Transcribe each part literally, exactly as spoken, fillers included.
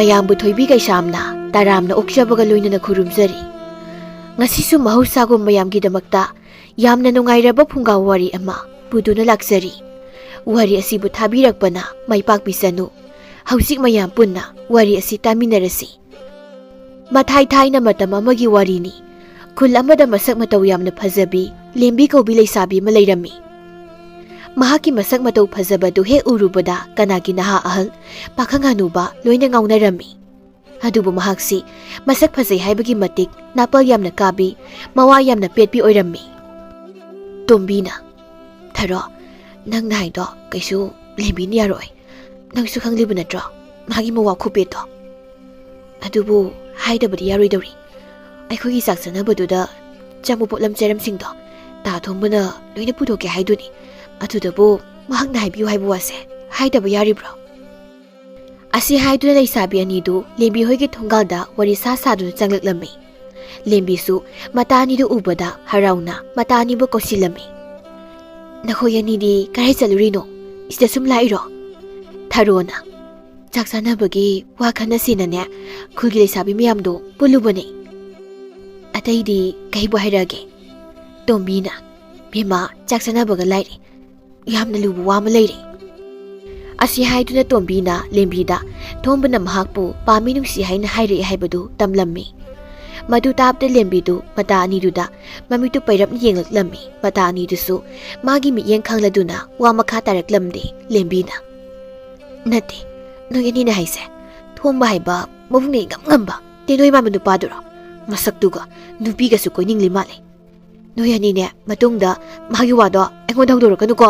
ꯃꯌꯥꯝꯕꯨ ꯊꯣꯏꯕꯤ ꯀꯩꯁꯥꯝꯅ ꯇꯔꯥꯝꯅ ꯑꯣꯛꯆꯕꯒ ꯂꯣꯏꯅꯅ ꯈꯨꯔꯨꯝꯖꯔꯤ꯫ ꯉꯁꯤꯁꯨ ꯃꯍꯧꯁꯥꯒꯨꯝ ꯃꯌꯥꯝꯒꯤꯗꯃꯛꯇ ꯌꯥꯝꯅ ꯅꯨꯡꯉꯥꯏꯔꯕ ꯐꯨꯡꯒꯥ ꯋꯥꯔꯤ ꯑꯃ ꯄꯨꯗꯨꯅ ꯂꯥꯛꯆꯔꯤ꯫ ꯋꯥꯔꯤ ꯑꯁꯤꯕꯨ ꯊꯥꯕꯤꯔꯛꯄꯅ ꯃꯥꯏ ꯄꯥꯛꯄꯤꯁꯅꯨ꯫ ꯍꯧꯖꯤꯛ ꯃꯌꯥꯝ ꯄꯨꯟꯅ ꯋꯥꯔꯤ ꯑꯁꯤ ꯇꯥꯃꯤꯟꯅꯔꯁꯤ꯫ ꯃꯊꯥꯏ ꯊꯥꯏꯅ ꯃꯇꯝ ꯑꯃꯒꯤ ꯋꯥꯔꯤꯅꯤ꯫ ꯈꯨꯜ ꯑꯃꯗ ꯃꯁꯛ ꯃꯇꯧ ꯌꯥꯝꯅ ꯐꯖꯕꯤ ꯂꯦꯝꯕꯤ ꯀꯧꯕꯤ ꯂꯩꯁꯥꯕꯤ ꯑꯃ ꯂꯩꯔꯝꯃꯤ꯫ ꯃꯍꯥꯛꯀꯤ ꯃꯁꯛ ꯃꯇꯧ ꯐꯖꯕꯗꯨ ꯍꯦꯛ ꯎꯔꯨꯕꯗ ꯀꯅꯥꯒꯤ ꯅꯍꯥ ꯑꯍꯜ, ꯄꯥꯈꯪ ꯍꯅꯨꯕ ꯂꯣꯏꯅ ꯉꯥꯎꯅꯔꯝꯃꯤ꯫ ꯑꯗꯨꯕꯨ ꯃꯍꯥꯛꯁꯤ ꯃꯁꯛ ꯐꯖꯩ ꯍꯥꯏꯕꯒꯤ ꯃꯇꯤꯛ ꯅꯥꯄꯜ ꯌꯥꯝꯅ ꯀꯥꯕꯤ, ꯃꯋꯥ ꯌꯥꯝꯅ ꯄꯦꯠꯄꯤ ꯑꯣꯏꯔꯝꯃꯤ꯫ ꯇꯣꯝꯕꯤꯅ, "ꯊꯔꯣ, ꯅꯪꯅ ꯍꯥꯏꯗꯣ ꯀꯩꯁꯨ ꯂꯦꯝꯕꯤꯅ ꯌꯥꯔꯣꯏ꯫ ꯅꯪꯁꯨ ꯈꯪꯂꯤꯕ ꯅꯠꯇ꯭ꯔꯣ ꯃꯥꯒꯤ ꯃꯋꯥ ꯈꯨꯄꯦꯠꯇꯣ? ꯑꯗꯨꯕꯨ ꯍꯥꯏꯗꯕꯗꯤ ꯌꯥꯔꯣꯏꯗꯧꯔꯤ꯫ ꯑꯩꯈꯣꯏꯒꯤ ꯆꯥꯛ ꯆꯥꯅꯕꯗꯨꯗ ꯆꯪꯕ ꯄꯣꯠꯂꯝ ꯆꯩꯔꯝꯁꯤꯡꯗꯣ ꯇꯥ ꯊꯣꯝꯕꯅ ꯂꯣꯏꯅ ꯄꯨꯊꯣꯛꯀꯦ ꯍꯥꯏꯗꯨꯅꯤ꯫ ꯑꯗꯨꯗꯕꯨ ꯃꯍꯥꯛꯅ ꯍꯥꯏꯕꯤꯌꯨ ꯍꯥꯏꯕ ꯋꯥꯁꯦ ꯍꯥꯏꯗꯕ ꯌꯥꯔꯤꯕ꯭ꯔꯣ?" ꯑꯁꯤ ꯍꯥꯏꯗꯨꯅ ꯂꯩꯁꯥꯕꯤ ꯑꯅꯤꯗꯨ ꯂꯦꯝꯕꯤ ꯍꯣꯏꯒꯤ ꯊꯣꯡꯒꯥꯜꯗ ꯋꯥꯔꯤ ꯁꯥ ꯁꯥꯗꯨꯅ ꯆꯪꯂꯛꯂꯝꯃꯤ꯫ ꯂꯦꯝꯕꯤꯁꯨ ꯃꯇꯥ ꯑꯅꯤꯗꯨ ꯎꯕꯗ ꯍꯔꯥꯎꯅ ꯃꯇꯥ ꯑꯅꯤꯕꯨ ꯀꯧꯁꯤꯜꯂꯝꯃꯤ꯫ "ꯅꯈꯣꯏ ꯑꯅꯤꯗꯤ ꯀꯗꯥꯏ ꯆꯠꯂꯨꯔꯤꯅꯣ? ꯁꯤꯗ ꯁꯨꯝ ꯂꯥꯛꯏꯔꯣ?" ꯊꯔꯣꯅ, "ꯆꯥꯛ ꯆꯥꯅꯕꯒꯤ ꯋꯥ ꯈꯟꯅꯁꯦꯅꯅꯦ ꯈꯨꯜꯒꯤ ꯂꯩꯁꯥꯕꯤ ꯃꯌꯥꯝꯗꯣ ꯄꯨꯜꯂꯨꯕꯅꯦ꯫ ꯑꯇꯩꯗꯤ ꯀꯩꯕꯨ ꯍꯥꯏꯔꯛꯑꯒꯦ?" ꯇꯣꯝꯕꯤꯅ, "ꯕꯦꯝꯃ, ꯆꯥꯛ ꯆꯥꯅꯕꯒ ꯂꯥꯏꯔꯤ, ꯌꯥꯝꯅ ꯂꯨꯕ ꯋꯥ ꯑꯃ ꯂꯩꯔꯦ꯫" ꯑꯁꯤ ꯍꯥꯏꯗꯨꯅ ꯇꯣꯝꯕꯤꯅ ꯂꯦꯝꯕꯤꯗ ꯊꯣꯝꯕꯅ ꯃꯍꯥꯛꯄꯨ ꯄꯥꯝꯃꯤ ꯅꯨꯡꯁꯤ ꯍꯥꯏꯅ ꯍꯥꯏꯔꯛꯏ ꯍꯥꯏꯕꯗꯨ ꯇꯝꯂꯝꯃꯤ꯫ ꯃꯗꯨ ꯇꯥꯕꯗ ꯂꯦꯝꯕꯤꯗꯨ ꯃꯇꯥ ꯑꯅꯤꯗꯨꯗ ꯃꯃꯤꯠꯇꯨ ꯄꯩꯔꯞꯅ ꯌꯦꯡꯂꯛꯂꯝꯃꯤ꯫ ꯃꯇꯥ ꯑꯅꯤꯗꯨꯁꯨ ꯃꯥꯒꯤ ꯃꯤꯠꯌꯦꯡ ꯈꯪꯂꯗꯨꯅ ꯋꯥ ꯃꯈꯥ ꯇꯥꯔꯛꯂꯝꯗꯦ꯫ ꯂꯦꯝꯕꯤꯅ, "ꯅꯠꯇꯦ, ꯅꯣꯏ ꯑꯅꯤꯅ ꯍꯥꯏꯁꯦ ꯊꯣꯝꯕ ꯍꯥꯏꯕ ꯃꯕꯨꯛꯅ ꯏꯉꯝ ꯉꯝꯕ ꯇꯦꯅꯣꯏ ꯃꯥꯟꯕ ꯅꯨꯄꯥꯗꯨꯔꯣ? ꯃꯁꯛꯇꯨꯒ ꯅꯨꯄꯤꯒꯁꯨ ꯀꯣꯏꯅꯤꯡꯂꯤ ꯃꯥꯜꯂꯦ꯫ ꯅꯣꯏ ꯑꯅꯤꯅꯦ ꯃꯇꯨꯡꯗ ꯃꯥꯒꯤ ꯋꯥꯗꯣ ꯑꯩꯉꯣꯟꯗ ꯍꯧꯗꯣꯔꯛꯀꯅꯨꯀꯣ꯫"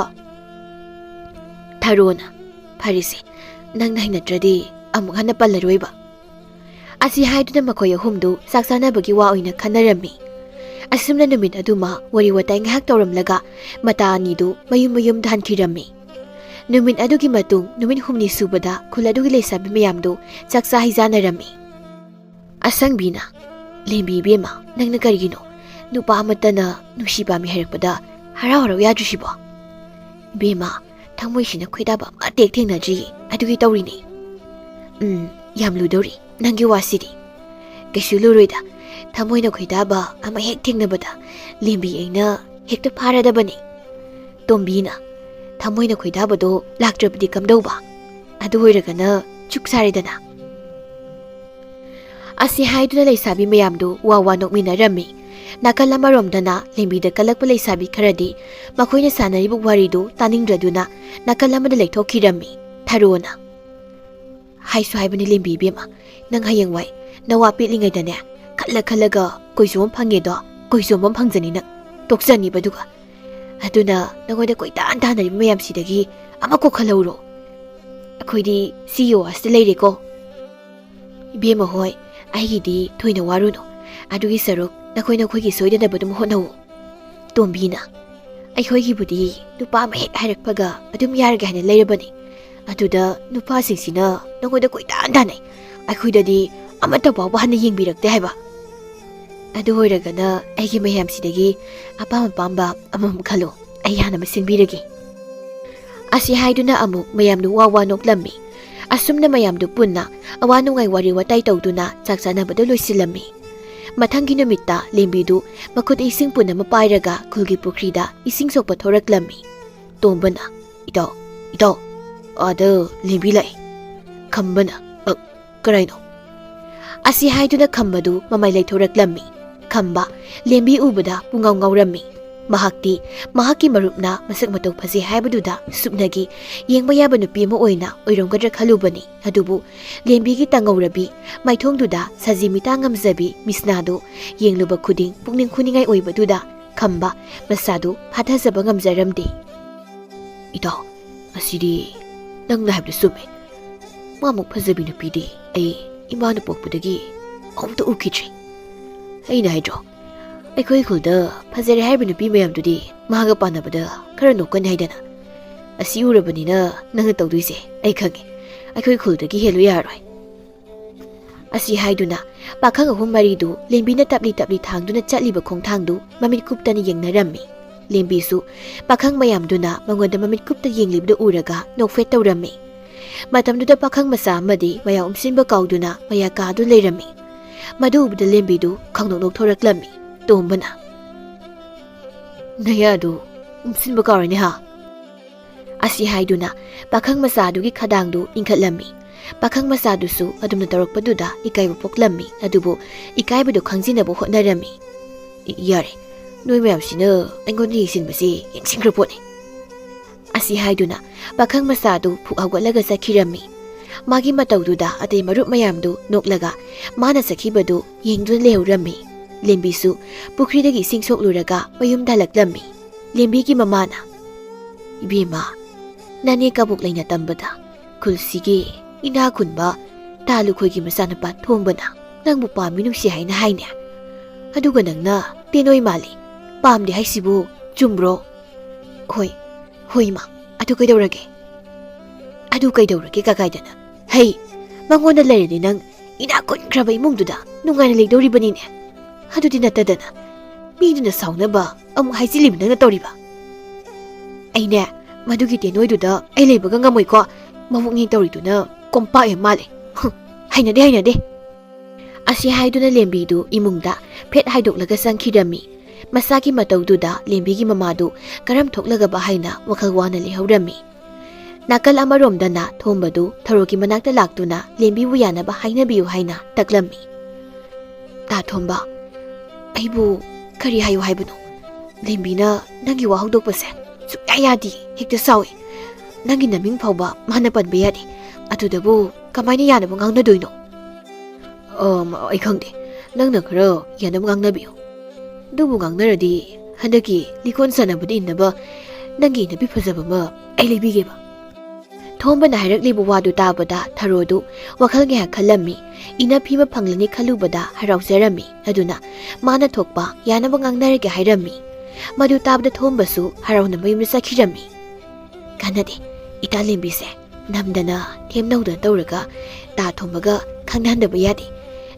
ꯊꯔꯣꯅ, "ꯐꯔꯦꯁꯦ, ꯅꯪꯅ ꯍꯩꯅꯗ꯭ꯔꯗꯤ ꯑꯃꯨꯛ ꯍꯟꯅ ꯄꯜꯂꯔꯣꯏꯕ꯫" ꯑꯁꯤ ꯍꯥꯏꯗꯨꯅ ꯃꯈꯣꯏ ꯑꯍꯨꯝꯗꯨ ꯆꯥꯛ ꯆꯥꯅꯕꯒꯤ ꯋꯥ ꯑꯣꯏꯅ ꯈꯟꯅꯔꯝꯃꯤ꯫ ꯑꯁꯨꯝꯅ ꯅꯨꯃꯤꯠ ꯑꯗꯨꯃ ꯋꯥꯔꯤ ꯋꯥꯇꯥꯏ ꯉꯥꯏꯍꯥꯛ ꯇꯧꯔꯝꯂꯒ ꯃꯇꯥ ꯑꯅꯤꯗꯨ ꯃꯌꯨꯝ ꯃꯌꯨꯝꯗ ꯍꯟꯈꯤꯔꯝꯃꯤ꯫ ꯅꯨꯃꯤꯠ ꯑꯗꯨꯒꯤ ꯃꯇꯨꯡ ꯅꯨꯃꯤꯠ ꯍꯨꯝꯅꯤ ꯁꯨꯕꯗ ꯈꯨꯜ ꯑꯗꯨꯒꯤ ꯂꯩꯁꯥꯕꯤ ꯃꯌꯥꯝꯗꯨ ꯆꯥꯛ ꯆꯥ ꯍꯩꯖꯥꯅꯔꯝꯃꯤ꯫ ꯑꯁꯪꯕꯤꯅ, "ꯂꯦꯝꯕꯤ ꯏꯕꯦꯝꯃ, ꯅꯪꯅ ꯀꯔꯤꯒꯤꯅꯣ ꯅꯨꯄꯥ ꯑꯃꯠꯇꯅ ꯅꯨꯡꯁꯤ ꯄꯥꯝꯃꯤ ꯍꯥꯏꯔꯛꯄꯗ ꯍꯔꯥꯎ ꯍꯔꯥꯎ ꯌꯥꯗ꯭ꯔꯤꯁꯤꯕꯣ?" "ꯏꯕꯦꯝꯃ, ꯊꯃꯣꯏꯁꯤꯅ ꯈꯣꯏꯗꯥꯕ ꯑꯃ ꯇꯦꯛ ꯊꯦꯡꯅꯗ꯭ꯔꯤꯌꯦ, ꯑꯗꯨꯒꯤ ꯇꯧꯔꯤꯅꯦ꯫" "ꯎꯝ, "ꯌꯥꯝ ꯂꯨꯗꯧꯔꯤ ꯅꯪꯒꯤ ꯋꯥꯁꯤꯗꯤ꯫ ꯀꯩꯁꯨ ꯂꯨꯔꯣꯏꯗ, ꯊꯃꯣꯏꯅ ꯈꯣꯏꯗꯥꯕ ꯑꯃ ꯍꯦꯛ ꯊꯦꯡꯅꯕꯗ ꯂꯦꯝꯕꯤ ꯑꯩꯅ ꯍꯦꯛꯇ ꯐꯥꯔꯗꯕꯅꯤ꯫ ꯇꯣꯝꯕꯤꯅ ꯊꯃꯣꯏꯅ ꯈꯣꯏꯗꯥꯕꯗꯣ ꯂꯥꯛꯇ꯭ꯔꯕꯗꯤ ꯀꯝꯗꯧꯕ? ꯑꯗꯨ ꯑꯣꯏꯔꯒꯅ ꯆꯨꯛ ꯁꯥꯔꯦꯗꯅ"꯫ ꯑꯁꯤ ꯍꯥꯏꯗꯨꯅ ꯂꯩꯁꯥꯕꯤ ꯃꯌꯥꯝꯗꯨ ꯋꯥ ꯋꯥ ꯅꯣꯛꯃꯤꯟꯅꯔꯝꯃꯤ꯫ ꯅꯥꯀꯜ ꯑꯃꯔꯣꯝꯗꯅ ꯂꯦꯝꯕꯤꯗ ꯀꯜꯂꯛꯄ ꯂꯩꯁꯥꯕꯤ ꯈꯔꯗꯤ ꯃꯈꯣꯏꯅ ꯁꯥꯟꯅꯔꯤꯕ ꯋꯥꯔꯤꯗꯨ ꯇꯥꯅꯤꯡꯗ꯭ꯔꯗꯨꯅ ꯅꯥꯀꯜ ꯑꯃꯗ ꯂꯩꯊꯣꯛꯈꯤꯔꯝꯃꯤ꯫ ꯊꯔꯣꯅ, "ꯍꯥꯏꯁꯨ ꯍꯥꯏꯕꯅꯤ ꯂꯦꯝꯕꯤ ꯏꯕꯦꯝꯃ, ꯅꯪ ꯍꯌꯦꯡꯋꯥꯏ ꯅꯋꯥ ꯄꯦꯠꯂꯤꯉꯩꯗꯅꯦ, ꯈꯜꯂ ꯈꯜꯂꯒ ꯀꯣꯏꯖꯣꯝ ꯐꯪꯉꯦꯗꯣ, ꯀꯣꯏꯖꯣꯝ ꯑꯃ ꯐꯪꯖꯅꯤ ꯅꯪ, ꯇꯣꯛꯆꯅꯤꯕ ꯑꯗꯨꯒ꯫ ꯑꯗꯨꯅ ꯅꯉꯣꯟꯗ ꯀꯣꯏꯇꯥꯟ ꯇꯥꯟꯅꯔꯤꯕ ꯃꯌꯥꯝꯁꯤꯗꯒꯤ ꯑꯃ ꯀꯣꯛꯈꯠꯍꯧꯔꯣ꯫ ꯑꯩꯈꯣꯏꯗꯤ ꯁꯤꯒꯤ ꯋꯥꯁꯤꯗ ꯂꯩꯔꯦꯀꯣ"꯫ "ꯏꯕꯦꯝꯃ ꯍꯣꯏ, ꯑꯩꯒꯤꯗꯤ ꯊꯣꯏꯅ ꯋꯥꯔꯨꯅꯨ꯫ ꯑꯗꯨꯒꯤ ꯁꯔꯨꯛ ꯅꯈꯣꯏ ꯅꯈꯣꯏꯒꯤ ꯁꯣꯏꯗꯅꯕ ꯑꯗꯨꯝ ꯍꯣꯠꯅꯧ"꯫ ꯇꯣꯝꯕꯤꯅ, "ꯑꯩꯈꯣꯏꯒꯤꯕꯨꯗꯤ ꯅꯨꯄꯥ ꯑꯃ ꯍꯦꯛ ꯍꯥꯏꯔꯛꯄꯒ ꯑꯗꯨꯝ ꯌꯥꯔꯒꯦ ꯍꯥꯏꯅ ꯂꯩꯔꯕꯅꯤ꯫ ꯑꯗꯨꯗ ꯅꯨꯄꯥꯁꯤꯡꯁꯤꯅ ꯅꯉꯣꯟꯗ ꯀꯣꯏꯇꯥꯟ ꯇꯥꯟꯅꯩ꯫ ꯑꯩꯈꯣꯏꯗꯗꯤ ꯑꯃꯠꯇ ꯐꯥꯎꯕ ꯍꯟꯅ ꯌꯦꯡꯕꯤꯔꯛꯇꯦ ꯍꯥꯏꯕ꯫ ꯑꯗꯨ ꯑꯣꯏꯔꯒꯅ ꯑꯩꯒꯤ ꯃꯌꯥꯝꯁꯤꯗꯒꯤ ꯑꯄꯥꯝ ꯑꯄꯥꯝꯕ ꯑꯃꯃꯝ ꯈꯜꯂꯣ, ꯑꯩ ꯍꯥꯟꯅ ꯃꯁꯤꯟꯕꯤꯔꯒꯦ"꯫ ꯑꯁꯤ ꯍꯥꯏꯗꯨꯅ ꯑꯃꯨꯛ ꯃꯌꯥꯝꯗꯨ ꯋꯥ ꯋꯥ ꯅꯣꯛꯂꯝꯃꯤ꯫ ꯑꯁꯨꯝꯅ ꯃꯌꯥꯝꯗꯨ ꯄꯨꯟꯅ ꯑꯋꯥ ꯅꯨꯡꯉꯥꯏ ꯋꯥꯔꯤ ꯋꯥꯇꯥꯏ ꯇꯧꯗꯨꯅ ꯆꯥꯛ ꯆꯥꯅꯕꯗꯨ ꯂꯣꯏꯁꯤꯜꯂꯝꯃꯤ꯫ ꯃꯊꯪꯒꯤ ꯅꯨꯃꯤꯠꯇ ꯂꯦꯝꯕꯤꯗꯨ ꯃꯈꯨꯠ ꯏꯁꯤꯡ ꯄꯨꯟ ꯑꯃ ꯄꯥꯏꯔꯒ ꯈꯨꯜꯒꯤ ꯄꯨꯈ꯭ꯔꯤꯗ ꯏꯁꯤꯡ ꯁꯣꯛꯄ ꯊꯣꯔꯛꯂꯝꯃꯤ꯫ ꯇꯣꯝꯕꯅ, "ꯏꯇꯥꯎ, ꯏꯇꯥꯎ, ꯑꯥꯗ ꯂꯦꯝꯕꯤ ꯂꯥꯛꯏ"꯫ ꯈꯝꯕꯅ, "ꯑ, ꯀꯔꯥꯏꯅꯣ?" ꯑꯁꯤ ꯍꯥꯏꯗꯨꯅ ꯈꯝꯕꯗꯨ ꯃꯃꯥꯏ ꯂꯩꯊꯣꯔꯛꯂꯝꯃꯤ꯫ ꯈꯝꯕ ꯂꯦꯝꯕꯤ ꯎꯕꯗ ꯄꯨꯡꯉꯥꯎ ꯉꯥꯎꯔꯝꯃꯤ꯫ ꯃꯍꯥꯛꯇꯤ ꯃꯍꯥꯛꯀꯤ ꯃꯔꯨꯞꯅ ꯃꯁꯛ ꯃꯇꯧ ꯐꯖꯩ ꯍꯥꯏꯕꯗꯨꯗ ꯁꯨꯞꯅꯒꯤ ꯌꯦꯡꯕ ꯌꯥꯕ ꯅꯨꯄꯤ ꯑꯃ ꯑꯣꯏꯅ ꯑꯣꯏꯔꯝꯒꯗ꯭ꯔꯥ ꯈꯜꯂꯨꯕꯅꯤ꯫ ꯑꯗꯨꯕꯨ ꯂꯦꯝꯕꯤꯒꯤ ꯇꯥꯡꯉꯧꯔꯕꯤ ꯃꯥꯏꯊꯣꯡꯗꯨꯗ ꯁꯖꯤ ꯃꯤꯇꯥ ꯉꯝꯖꯕꯤ ꯃꯤꯁꯅꯥꯗꯨ ꯌꯦꯡꯂꯨꯕ ꯈꯨꯗꯤꯡ ꯄꯨꯛꯅꯤꯡ ꯍꯨꯅꯤꯡꯉꯥꯏ ꯑꯣꯏꯕꯗꯨꯗ ꯈꯝꯕ ꯃꯁꯥꯗꯨ ꯐꯥꯊꯖꯕ ꯉꯝꯖꯔꯝꯗꯦ꯫ "ꯏꯇꯥꯎ, ꯑꯁꯤꯗꯤ ꯅꯪꯅ ꯍꯥꯏꯕꯗꯨ ꯆꯨꯝꯃꯦ꯫ ꯃꯥꯃꯨꯛ ꯐꯖꯕꯤ ꯅꯨꯄꯤꯗꯤ ꯑꯩ ꯏꯃꯥꯅ ꯄꯣꯛꯄꯗꯒꯤ ꯑꯃꯨꯛꯇ ꯎꯈꯤꯗ꯭ꯔꯤ꯫ ꯑꯩꯅ ꯍꯥꯏꯗ꯭ꯔꯣ, ꯑꯩꯈꯣꯏ ꯈꯨꯜꯗ ꯐꯖꯔꯦ ꯍꯥꯏꯔꯤꯕ ꯅꯨꯄꯤ ꯃꯌꯥꯝꯗꯨꯗꯤ ꯃꯥꯒ ꯄꯥꯟꯅꯕꯗ ꯈꯔ ꯅꯣꯛꯀꯅꯤ ꯍꯥꯏꯗꯅ꯫ ꯑꯁꯤ ꯎꯔꯕꯅꯤꯅ ꯅꯪꯅ ꯇꯧꯗꯣꯏꯁꯦ ꯑꯩ ꯈꯪꯉꯦ꯫ ꯑꯩꯈꯣꯏ ꯈꯨꯜꯗꯒꯤ ꯍꯦꯜꯂꯨ ꯌꯥꯔꯣꯏ"꯫ ꯑꯁꯤ ꯍꯥꯏꯗꯨꯅ ꯄꯥꯈꯪ ꯑꯍꯨꯝ ꯃꯔꯤꯗꯨ ꯂꯦꯝꯕꯤꯅ ꯇꯞꯂꯤ ꯇꯞꯂꯤ ꯊꯥꯡꯗꯨꯅ ꯆꯠꯂꯤꯕ ꯈꯣꯡꯊꯥꯡꯗꯨ ꯃꯃꯤꯠ ꯀꯨꯞꯇꯅ ꯌꯦꯡꯅꯔꯝꯃꯤ꯫ ꯂꯦꯝꯕꯤꯁꯨ ꯄꯥꯈꯪ ꯃꯌꯥꯝꯗꯨꯅ ꯃꯉꯣꯟꯗ ꯃꯃꯤꯠ ꯀꯨꯞꯇ ꯌꯦꯡꯂꯤꯕꯗꯨ ꯎꯔꯒ ꯅꯣꯛꯐꯦꯠ ꯇꯧꯔꯝꯃꯤ꯫ ꯃꯇꯝꯗꯨꯗ ꯄꯥꯈꯪ ꯃꯆꯥ ꯑꯃꯗꯤ ꯃꯌꯥ ꯎꯝꯁꯤꯟꯕ ꯀꯥꯎꯗꯨꯅ ꯃꯌꯥ ꯀꯥꯗꯨ ꯂꯩꯔꯝꯃꯤ꯫ ꯃꯗꯨ ꯎꯕꯗ ꯂꯦꯝꯕꯤꯗꯨ ꯈꯪꯅꯣꯛ ꯅꯣꯛꯊꯣꯔꯛꯂꯝꯃꯤ꯫ ꯇꯣꯝꯕꯅ, "ꯅꯌꯥꯗꯨ ꯎꯝꯁꯤꯟꯕ ꯀꯥꯎꯔꯦꯅꯦ ꯍꯥ?" ꯑꯁꯤ ꯍꯥꯏꯗꯨꯅ ꯄꯥꯈꯪ ꯃꯆꯥꯗꯨꯒꯤ ꯈꯗꯥꯡꯗꯨ ꯏꯟꯈꯠꯂꯝꯃꯤ꯫ ꯄꯥꯈꯪ ꯃꯆꯥꯗꯨꯁꯨ ꯑꯗꯨꯝꯅ ꯇꯧꯔꯛꯄꯗꯨꯗ ꯏꯀꯥꯏꯕ ꯄꯣꯛꯂꯝꯃꯤ, ꯑꯗꯨꯕꯨ ꯏꯀꯥꯏꯕꯗꯨ ꯈꯪꯖꯤꯟꯅꯕ ꯍꯣꯠꯅꯔꯝꯃꯤ꯫ "ꯌꯥꯔꯦ, ꯅꯣꯏ ꯃꯌꯥꯝꯁꯤꯅ ꯑꯩꯉꯣꯟꯗ ꯌꯦꯡꯁꯤꯟꯕꯁꯤ ꯌꯦꯡꯁꯤꯟꯈ꯭ꯔ ꯄꯣꯠꯅꯤ꯫" ꯑꯁꯤ ꯍꯥꯏꯗꯨꯅ ꯄꯥꯈꯪ ꯃꯆꯥꯗꯨ ꯐꯨꯛ ꯍꯧꯒꯠꯂꯒ ꯆꯠꯈꯤꯔꯝꯃꯤ꯫ ꯃꯥꯒꯤ ꯃꯇꯧꯗꯨꯗ ꯑꯇꯩ ꯃꯔꯨꯞ ꯃꯌꯥꯝꯗꯨ ꯅꯣꯛꯂꯒ ꯃꯥꯅ ꯆꯠꯈꯤꯕꯗꯨ ꯌꯦꯡꯗꯨꯅ ꯂꯩꯍꯧꯔꯝꯃꯤ꯫ ꯂꯦꯝꯕꯤꯁꯨ ꯄꯨꯈ꯭ꯔꯤꯗꯒꯤ ꯏꯁꯤꯡ ꯁꯣꯛꯂꯨꯔꯒ ꯃꯌꯨꯝꯗ ꯍꯜꯂꯛꯂꯝꯃꯤ꯫ ꯂꯦꯝꯕꯤꯒꯤ ꯃꯃꯥꯅ, "ꯏꯕꯦꯝꯃ, ꯅꯅꯦ ꯀꯕꯣꯛ ꯂꯩꯅ ꯇꯝꯕꯗ ꯈꯨꯜꯁꯤꯒꯤ ꯏꯅꯥ ꯈꯨꯟꯕ ꯇꯥ ꯂꯨꯈꯣꯏꯒꯤ ꯃꯆꯥꯅꯨꯄꯥ ꯊꯣꯝꯕꯅ ꯅꯪꯕꯨ ꯄꯥꯝꯃꯤ ꯅꯨꯡꯁꯤ ꯍꯥꯏꯅ ꯍꯥꯏꯅꯦ꯫ ꯑꯗꯨꯒ ꯅꯪꯅ ꯇꯦꯅꯣꯏ ꯃꯥꯜꯂꯤ, ꯄꯥꯝꯗꯦ ꯍꯥꯏꯁꯤꯕꯨ ꯆꯨꯝꯕ꯭ꯔꯣ?" "ꯍꯣꯏ, ꯍꯣꯏ ꯏꯃꯥ, ꯑꯗꯨ ꯀꯩꯗꯧꯔꯒꯦ?" "ꯑꯗꯨ ꯀꯩꯗꯧꯔꯒꯦ ꯀꯀꯥꯏꯗꯅ? ꯍꯩ, ꯃꯉꯣꯟꯗ ꯂꯩꯔꯗꯤ ꯅꯪ ꯏꯅꯥꯛ ꯈꯨꯟꯈ꯭ꯔꯕ ꯏꯃꯨꯡꯗꯨꯗ ꯅꯨꯡꯉꯥꯏꯅ ꯂꯩꯗꯧꯔꯤꯕꯅꯤꯅꯦ꯫ ꯑꯗꯨꯗꯤ ꯅꯠꯇꯗꯅ ꯃꯤꯗꯨꯅ ꯁꯥꯎꯅꯕ ꯑꯃꯨꯛ ꯍꯥꯏꯖꯤꯜꯂꯤꯕ ꯅꯪꯅ ꯇꯧꯔꯤꯕ?" "ꯑꯩꯅꯦ, ꯃꯗꯨꯒꯤ ꯇꯦꯅꯣꯏꯗꯨꯗ ꯑꯩ ꯂꯩꯕꯒ ꯉꯝꯃꯣꯏꯀꯣ꯫ ꯃꯕꯨꯛꯅꯦ ꯇꯧꯔꯤꯗꯨꯅ ꯀꯣꯝꯄꯥꯛ ꯌꯥꯝ ꯃꯥꯜꯂꯦ꯫ ꯍꯨꯝ, ꯍꯩꯅꯗꯦ, ꯍꯩꯅꯗꯦ꯫" ꯑꯁꯤ ꯍꯥꯏꯗꯨꯅ ꯂꯦꯝꯕꯤꯗꯨ ꯏꯃꯨꯡꯗ ꯐꯦꯠ ꯍꯥꯏꯗꯣꯛꯂꯒ ꯆꯪꯈꯤꯔꯝꯃꯤ꯫ ꯃꯆꯥꯒꯤ ꯃꯇꯧꯗꯨꯗ ꯂꯦꯝꯕꯤꯒꯤ ꯃꯃꯥꯗꯨ ꯀꯔꯝ ꯊꯣꯛꯂꯒꯕ ꯍꯥꯏꯅ ꯋꯥꯈꯜ ꯋꯥꯅ ꯂꯩꯍꯧꯔꯝꯃꯤ꯫ ꯅꯥꯀꯜ ꯑꯃꯔꯣꯝꯗꯅ ꯊꯣꯝꯕꯗꯨ ꯊꯔꯣꯒꯤ ꯃꯅꯥꯛꯇ ꯂꯥꯛꯇꯨꯅ ꯂꯦꯝꯕꯤꯕꯨ ꯌꯥꯅꯕ ꯍꯥꯏꯅꯕꯤꯌꯨ ꯍꯥꯏꯅ ꯇꯛꯂꯝꯃꯤ꯫ "ꯇꯥ ꯊꯣꯝꯕ, ꯑꯩꯕꯨ ꯀꯔꯤ ꯍꯥꯏꯌꯨ ꯍꯥꯏꯕꯅꯣ? ꯂꯦꯝꯕꯤꯅ ꯅꯪꯒꯤ ꯋꯥ ꯍꯧꯗꯣꯛꯄꯁꯦ ꯁꯨꯛꯌꯥ ꯌꯥꯗꯦ, ꯍꯦꯛꯇ ꯁꯥꯎꯏ꯫ ꯅꯪꯒꯤ ꯅꯃꯤꯡ ꯐꯥꯎꯕ ꯃꯥꯅ ꯄꯟꯕ ꯌꯥꯗꯦ꯫ ꯑꯗꯨꯗꯕꯨ ꯀꯃꯥꯏꯅ ꯌꯥꯅꯕ ꯉꯥꯡꯅꯗꯣꯏꯅꯣ?" "ꯑꯝ, ꯑꯩ ꯈꯪꯗꯦ꯫ ꯅꯪꯅ ꯈꯔ ꯌꯥꯅꯕ ꯉꯥꯡꯅꯕꯤꯌꯨ꯫ ꯑꯗꯨꯕꯨ ꯉꯥꯡꯅꯔꯗꯤ ꯍꯟꯗꯛꯀꯤ ꯂꯤꯀꯣꯟ ꯁꯥꯟꯅꯕꯗ ꯏꯟꯅꯕ ꯅꯪꯒꯤ ꯏꯟꯅꯕꯤ ꯐꯖꯕ ꯑꯃ ꯑꯩ ꯂꯩꯕꯤꯒꯦꯕ꯫" ꯊꯣꯝꯕꯅ ꯍꯥꯏꯔꯛꯂꯤꯕ ꯋꯥꯗꯨ ꯇꯥꯕꯗ ꯊꯔꯣꯗꯨ ꯋꯥꯈꯜ ꯉꯥꯏꯍꯥꯛ ꯈꯜꯂꯝꯃꯤ꯫ ꯏꯟꯅꯐꯤ ꯑꯃ ꯐꯪꯂꯅꯤ ꯈꯜꯂꯨꯕꯗ ꯍꯔꯥꯎꯖꯔꯝꯃꯤ꯫ ꯑꯗꯨꯅ ꯃꯥꯅ ꯊꯣꯛꯄ ꯌꯥꯅꯕ ꯉꯥꯡꯅꯔꯒꯦ ꯍꯥꯏꯔꯝꯃꯤ꯫ ꯃꯗꯨ ꯇꯥꯕꯗ ꯊꯣꯝꯕꯁꯨ ꯍꯔꯥꯎꯅ ꯃꯌꯨꯝꯗ ꯆꯠꯈꯤꯔꯝꯃꯤ꯫ "ꯀꯥꯟꯅꯗꯦ, ꯏꯇꯥ ꯂꯦꯝꯕꯤꯁꯦ ꯅꯝꯗꯅ ꯊꯦꯝꯅꯧꯗꯅ ꯇꯧꯔꯒ ꯇꯥ ꯊꯣꯝꯕꯒ ꯈꯪꯅꯍꯟꯗꯕ ꯌꯥꯗꯦ꯫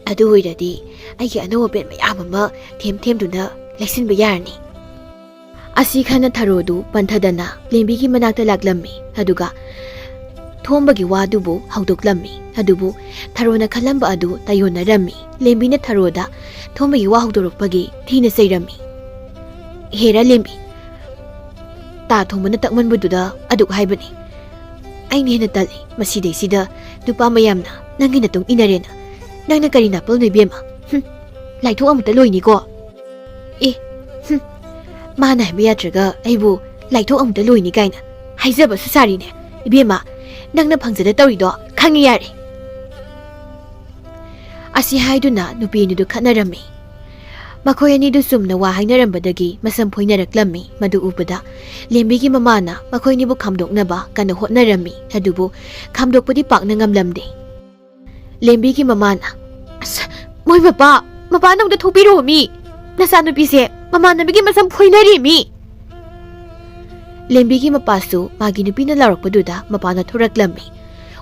ꯑꯗꯨ ꯑꯣꯏꯔꯗꯤ ꯑꯩꯒꯤ ꯑꯅꯧꯕ ꯄꯦꯟ ꯃꯌꯥꯝ ꯑꯃ ꯊꯦꯝ ꯊꯦꯝꯗꯨꯅ ꯂꯩꯁꯤꯟꯕ ꯌꯥꯔꯅꯤ꯫" ꯑꯁꯤ ꯈꯟꯅ ꯊꯔꯣꯗꯨ ꯄꯟꯊꯗꯅ ꯂꯦꯝꯕꯤꯒꯤ ꯃꯅꯥꯛꯇ ꯂꯥꯛꯂꯝꯃꯤ꯫ ꯑꯗꯨꯒ, ꯊꯣꯝꯕꯒꯤ ꯋꯥꯗꯨꯕꯨ ꯍꯧꯗꯣꯛꯂꯝꯃꯤ꯫ ꯑꯗꯨꯕꯨ ꯊꯔꯣꯅ ꯈꯜꯂꯝꯕ ꯑꯗꯨ ꯇꯥꯏꯌꯣꯟꯅꯔꯝꯃꯤ꯫ ꯂꯦꯝꯕꯤꯅ ꯊꯔꯣꯗ ꯊꯣꯝꯕꯒꯤ ꯋꯥ ꯍꯧꯗꯣꯔꯛꯄꯒꯤ ꯊꯤꯅ ꯆꯩꯔꯝꯃꯤ꯫ "ꯍꯦꯔꯥ ꯂꯦꯝꯕꯤ, ꯇꯥ ꯊꯣꯡꯕꯅ ꯇꯛꯃꯟꯕꯗꯨꯗ ꯑꯗꯨꯛ ꯍꯥꯏꯕꯅꯤ꯫ ꯑꯩꯅ ꯍꯦꯟꯅ ꯇꯜꯂꯤ꯫ ꯃꯁꯤꯗꯩꯁꯤꯗ ꯅꯨꯄꯥ ꯃꯌꯥꯝꯅ ꯅꯪꯒꯤ ꯅꯇꯨꯡ ꯏꯟꯅꯔꯦꯅ꯫ ꯅꯪꯅ ꯀꯔꯤ ꯅꯥꯄꯜꯅꯣ ꯏꯕꯦꯝꯃ? ꯍꯨꯝ, ꯂꯥꯏꯊꯣꯛ ꯑꯃꯨꯛꯇ ꯂꯣꯏꯅꯤꯀꯣ?" "ꯑꯦ, ꯍꯨꯝ, ꯃꯥꯅ ꯍꯥꯏꯕ ꯌꯥꯗ꯭ꯔꯒ ꯑꯩꯕꯨ ꯂꯥꯏꯊꯣꯛ ꯑꯃꯨꯛꯇ ꯂꯣꯏꯅꯤ ꯀꯥꯏꯅ ꯍꯥꯏꯖꯕꯁꯨ ꯁꯥꯔꯤꯅꯦ꯫ ꯏꯕꯦꯝꯃ, ꯅꯪꯅ ꯐꯪꯖꯗ ꯇꯧꯔꯤꯗꯣ ꯈꯪꯉꯤ ꯌꯥꯔꯦ꯫" ꯑꯁꯤ ꯍꯥꯏꯗꯨꯅ ꯅꯨꯄꯤ ꯑꯅꯤꯗꯨ ꯈꯠꯅꯔꯝꯃꯤ꯫ ꯃꯈꯣꯏ ꯑꯅꯤꯗꯨ ꯆꯨꯝꯅ ꯋꯥ ꯍꯥꯏꯅꯔꯝꯕꯗꯒꯤ ꯃꯁꯝ ꯐꯣꯏꯅꯔꯛꯂꯝꯃꯤ꯫ ꯃꯗꯨ ꯎꯕꯗ ꯂꯦꯝꯕꯤꯒꯤ ꯃꯃꯥꯅ ꯃꯈꯣꯏ ꯑꯅꯤꯕꯨ ꯈꯥꯝꯗꯣꯛꯅꯕ ꯀꯟꯅ ꯍꯣꯠꯅꯔꯝꯃꯤ꯫ ꯑꯗꯨꯕꯨ ꯈꯥꯝꯗꯣꯛꯄꯗꯤ ꯄꯥꯛꯅ ꯉꯝꯂꯝꯗꯦ꯫ ꯂꯦꯝꯕꯤꯒꯤ ꯃꯃꯥꯅ, "ꯑꯁ, ꯃꯣꯏ ꯃꯄꯥ, ꯃꯄꯥ ꯅꯧꯗ ꯊꯣꯛꯄꯤꯔꯛꯑꯣ ꯃꯤ꯫ ꯅꯆꯥꯅꯨꯄꯤꯁꯦ ꯃꯃꯥꯟꯅꯕꯤꯒꯤ ꯃꯁꯝ ꯐꯣꯏꯅꯔꯤ ꯃꯤ꯫" ꯂꯦꯝꯕꯤꯒꯤ ꯃꯄꯥꯁꯨ ꯃꯥꯒꯤ ꯅꯨꯄꯤꯅ ꯂꯥꯎꯔꯛꯄꯗꯨꯗ ꯃꯄꯥꯅ ꯊꯣꯔꯛꯂꯝꯃꯤ꯫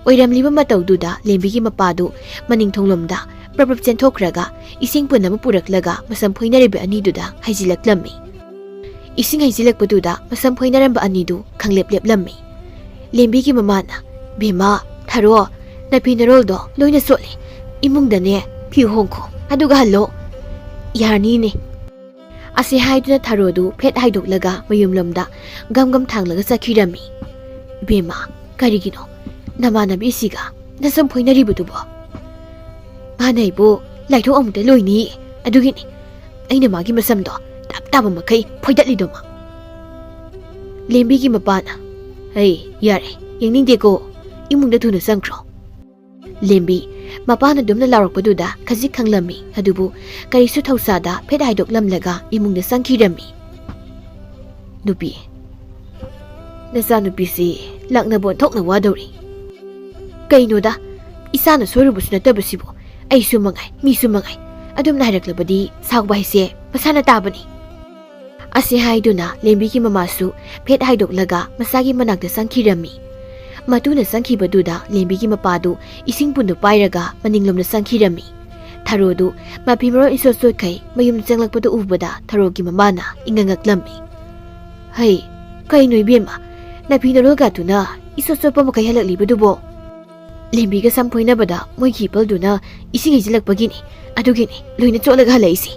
ꯑꯣꯏꯔꯝꯂꯤꯕ ꯃꯇꯧꯗꯨꯗ ꯂꯦꯝꯕꯤꯒꯤ ꯃꯄꯥꯗꯨ ꯃꯅꯤꯡ ꯊꯣꯡꯂꯣꯝꯗ ꯄ꯭ꯔꯞ ꯄ꯭ꯔꯞ ꯆꯦꯟꯊꯣꯛꯈ꯭ꯔꯒ ꯏꯁꯤꯡ ꯄꯨꯟ ꯑꯃ ꯄꯨꯔꯛꯂꯒ ꯃꯁꯝ ꯐꯣꯏꯅꯔꯤꯕ ꯑꯅꯤꯗꯨꯗ ꯍꯩꯖꯤꯜꯂꯛꯂꯝꯃꯤ꯫ ꯏꯁꯤꯡ ꯍꯩꯖꯤꯜꯂꯛꯄꯗꯨꯗ ꯃꯁꯝ ꯐꯣꯏꯅꯔꯝꯕ ꯑꯅꯤꯗꯨ ꯈꯪꯂꯦꯞ ꯂꯦꯞꯂꯝꯃꯤ꯫ ꯂꯦꯝꯕꯤꯒꯤ ꯃꯃꯥꯅ, "ꯕꯦꯝꯃ, ꯊꯔꯣ, ꯅꯐꯤ ꯅꯔꯣꯜꯗꯣ ꯂꯣꯏꯅ ꯆꯣꯠꯂꯦ꯫ ꯏꯃꯨꯡꯗꯅꯦ ꯐꯤ ꯍꯣꯡꯈꯣ, ꯑꯗꯨꯒ ꯍꯜꯂꯣ꯫" "ꯌꯥꯔꯅꯤꯅꯦ꯫" ꯑꯁꯤ ꯍꯥꯏꯗꯨꯅ ꯊꯔꯣꯗꯨ ꯐꯦꯠ ꯍꯥꯏꯗꯣꯛꯂꯒ ꯃꯌꯨꯝꯂꯣꯝꯗ ꯒꯝ ꯒꯝ ꯊꯥꯡꯂꯒ ꯆꯠꯈꯤꯔꯝꯃꯤ꯫ "ꯏꯕꯦꯝꯃ, ꯀꯔꯤꯒꯤꯅꯣ ꯅꯃꯥꯟꯅꯕꯤꯁꯤꯒ ꯅꯁꯝ ꯐꯣꯏꯅꯔꯤꯕꯗꯨꯕꯣ?" "ꯃꯥꯅ ꯑꯩꯕꯨ ꯂꯥꯏꯊꯣꯛ ꯑꯃꯨꯛꯇ ꯂꯣꯏꯅꯤ, ꯑꯗꯨꯒꯤꯅꯤ ꯑꯩꯅ ꯃꯥꯒꯤ ꯃꯁꯝꯗꯣ ꯇꯞ ꯇꯥꯕ ꯃꯈꯩ ꯐꯣꯏꯗꯠꯂꯤꯗꯣ ꯃꯥ꯫" ꯂꯦꯝꯕꯤꯒꯤ ꯃꯄꯥꯅ, "ꯍꯩ, ꯌꯥꯔꯦ, ꯌꯦꯡꯅꯤꯡꯗꯦꯀꯣ, ꯏꯃꯨꯡꯗ ꯊꯨꯅ ꯆꯪꯈ꯭ꯔꯣ꯫" ꯂꯦꯝꯕꯤ ꯃꯄꯥꯅ ꯑꯗꯨꯝꯅ ꯂꯥꯎꯔꯛꯄꯗꯨꯗ ꯈꯖꯤꯛ ꯈꯪꯂꯝꯃꯤ, ꯑꯗꯨꯕꯨ ꯀꯔꯤꯁꯨ ꯊꯧꯁꯥꯗ ꯐꯦꯠ ꯍꯥꯏꯗꯣꯛꯂꯝꯂꯒ ꯏꯃꯨꯡꯗ ꯆꯪꯈꯤꯔꯝꯃꯤ꯫ "ꯅꯨꯄꯤ, ꯅꯆꯥꯅꯨꯄꯤꯁꯤ ꯂꯥꯛꯅꯕ ꯑꯣꯟꯊꯣꯛꯅ ꯋꯥꯗꯧꯔꯤ꯫ ꯀꯩꯅꯣꯗ, ꯏꯆꯥꯅ ꯁꯣꯏꯔꯨꯕꯁꯨ ꯅꯠꯇꯕꯁꯤꯕꯨ, ꯑꯩꯁꯨ ꯃꯉꯥꯏ, ꯃꯤꯁꯨ ꯃꯉꯥꯏ, ꯑꯗꯨꯝꯅ ꯍꯥꯏꯔꯛꯂꯕꯗꯤ ꯁꯥꯎꯕ ꯍꯥꯏꯁꯦ ꯃꯁꯥꯅ ꯇꯥꯕꯅꯤ꯫" ꯑꯁꯤ ꯍꯥꯏꯗꯨꯅ ꯂꯦꯝꯕꯤꯒꯤ ꯃꯃꯥꯁꯨ ꯐꯦꯠ ꯍꯥꯏꯗꯣꯛꯂꯒ ꯃꯆꯥꯒꯤ ꯃꯅꯥꯛꯇ ꯆꯪꯈꯤꯔꯝꯃꯤ꯫ ꯃꯇꯨꯅ ꯆꯪꯈꯤꯕꯗꯨꯗ ꯂꯦꯝꯕꯤꯒꯤ ꯃꯄꯥꯗꯨ ꯏꯁꯤꯡ ꯄꯨꯟꯗꯨ ꯄꯥꯏꯔꯒ ꯃꯅꯤꯡꯂꯣꯝꯗ ꯆꯪꯈꯤꯔꯝꯃꯤ꯫ ꯊꯔꯣꯗꯨ ꯃꯐꯤ ꯃꯔꯣꯜ ꯏꯆꯣꯠ ꯆꯣꯠꯈꯩ ꯃꯌꯨꯝ ꯆꯪꯂꯛꯄꯗꯨ ꯎꯕꯗ ꯊꯔꯣꯒꯤ ꯃꯃꯥꯅ ꯏꯉꯛ ꯉꯛꯂꯝꯃꯤ꯫ "ꯍꯩ, ꯀꯩꯅꯣ ꯏꯕꯦꯝꯃ, ꯅꯐꯤ ꯅꯔꯣꯜꯒꯗꯨꯅ ꯏꯁꯣꯠ ꯆꯣꯠꯄ ꯃꯈꯩ ꯍꯜꯂꯛꯂꯤꯕꯗꯨꯕꯣ? ꯂꯦꯝꯕꯤꯒ ꯁꯝ ꯐꯣꯏꯅꯕꯗ ꯃꯣꯏꯒꯤ ꯏꯄꯜꯗꯨꯅ ꯏꯁꯤꯡ ꯍꯩꯖꯤꯜꯂꯛꯄꯒꯤꯅꯤ꯫ ꯑꯗꯨꯒꯤꯅꯤ ꯂꯣꯏꯅ ꯆꯣꯠꯂꯒ ꯍꯜꯂꯛꯏꯁꯦ꯫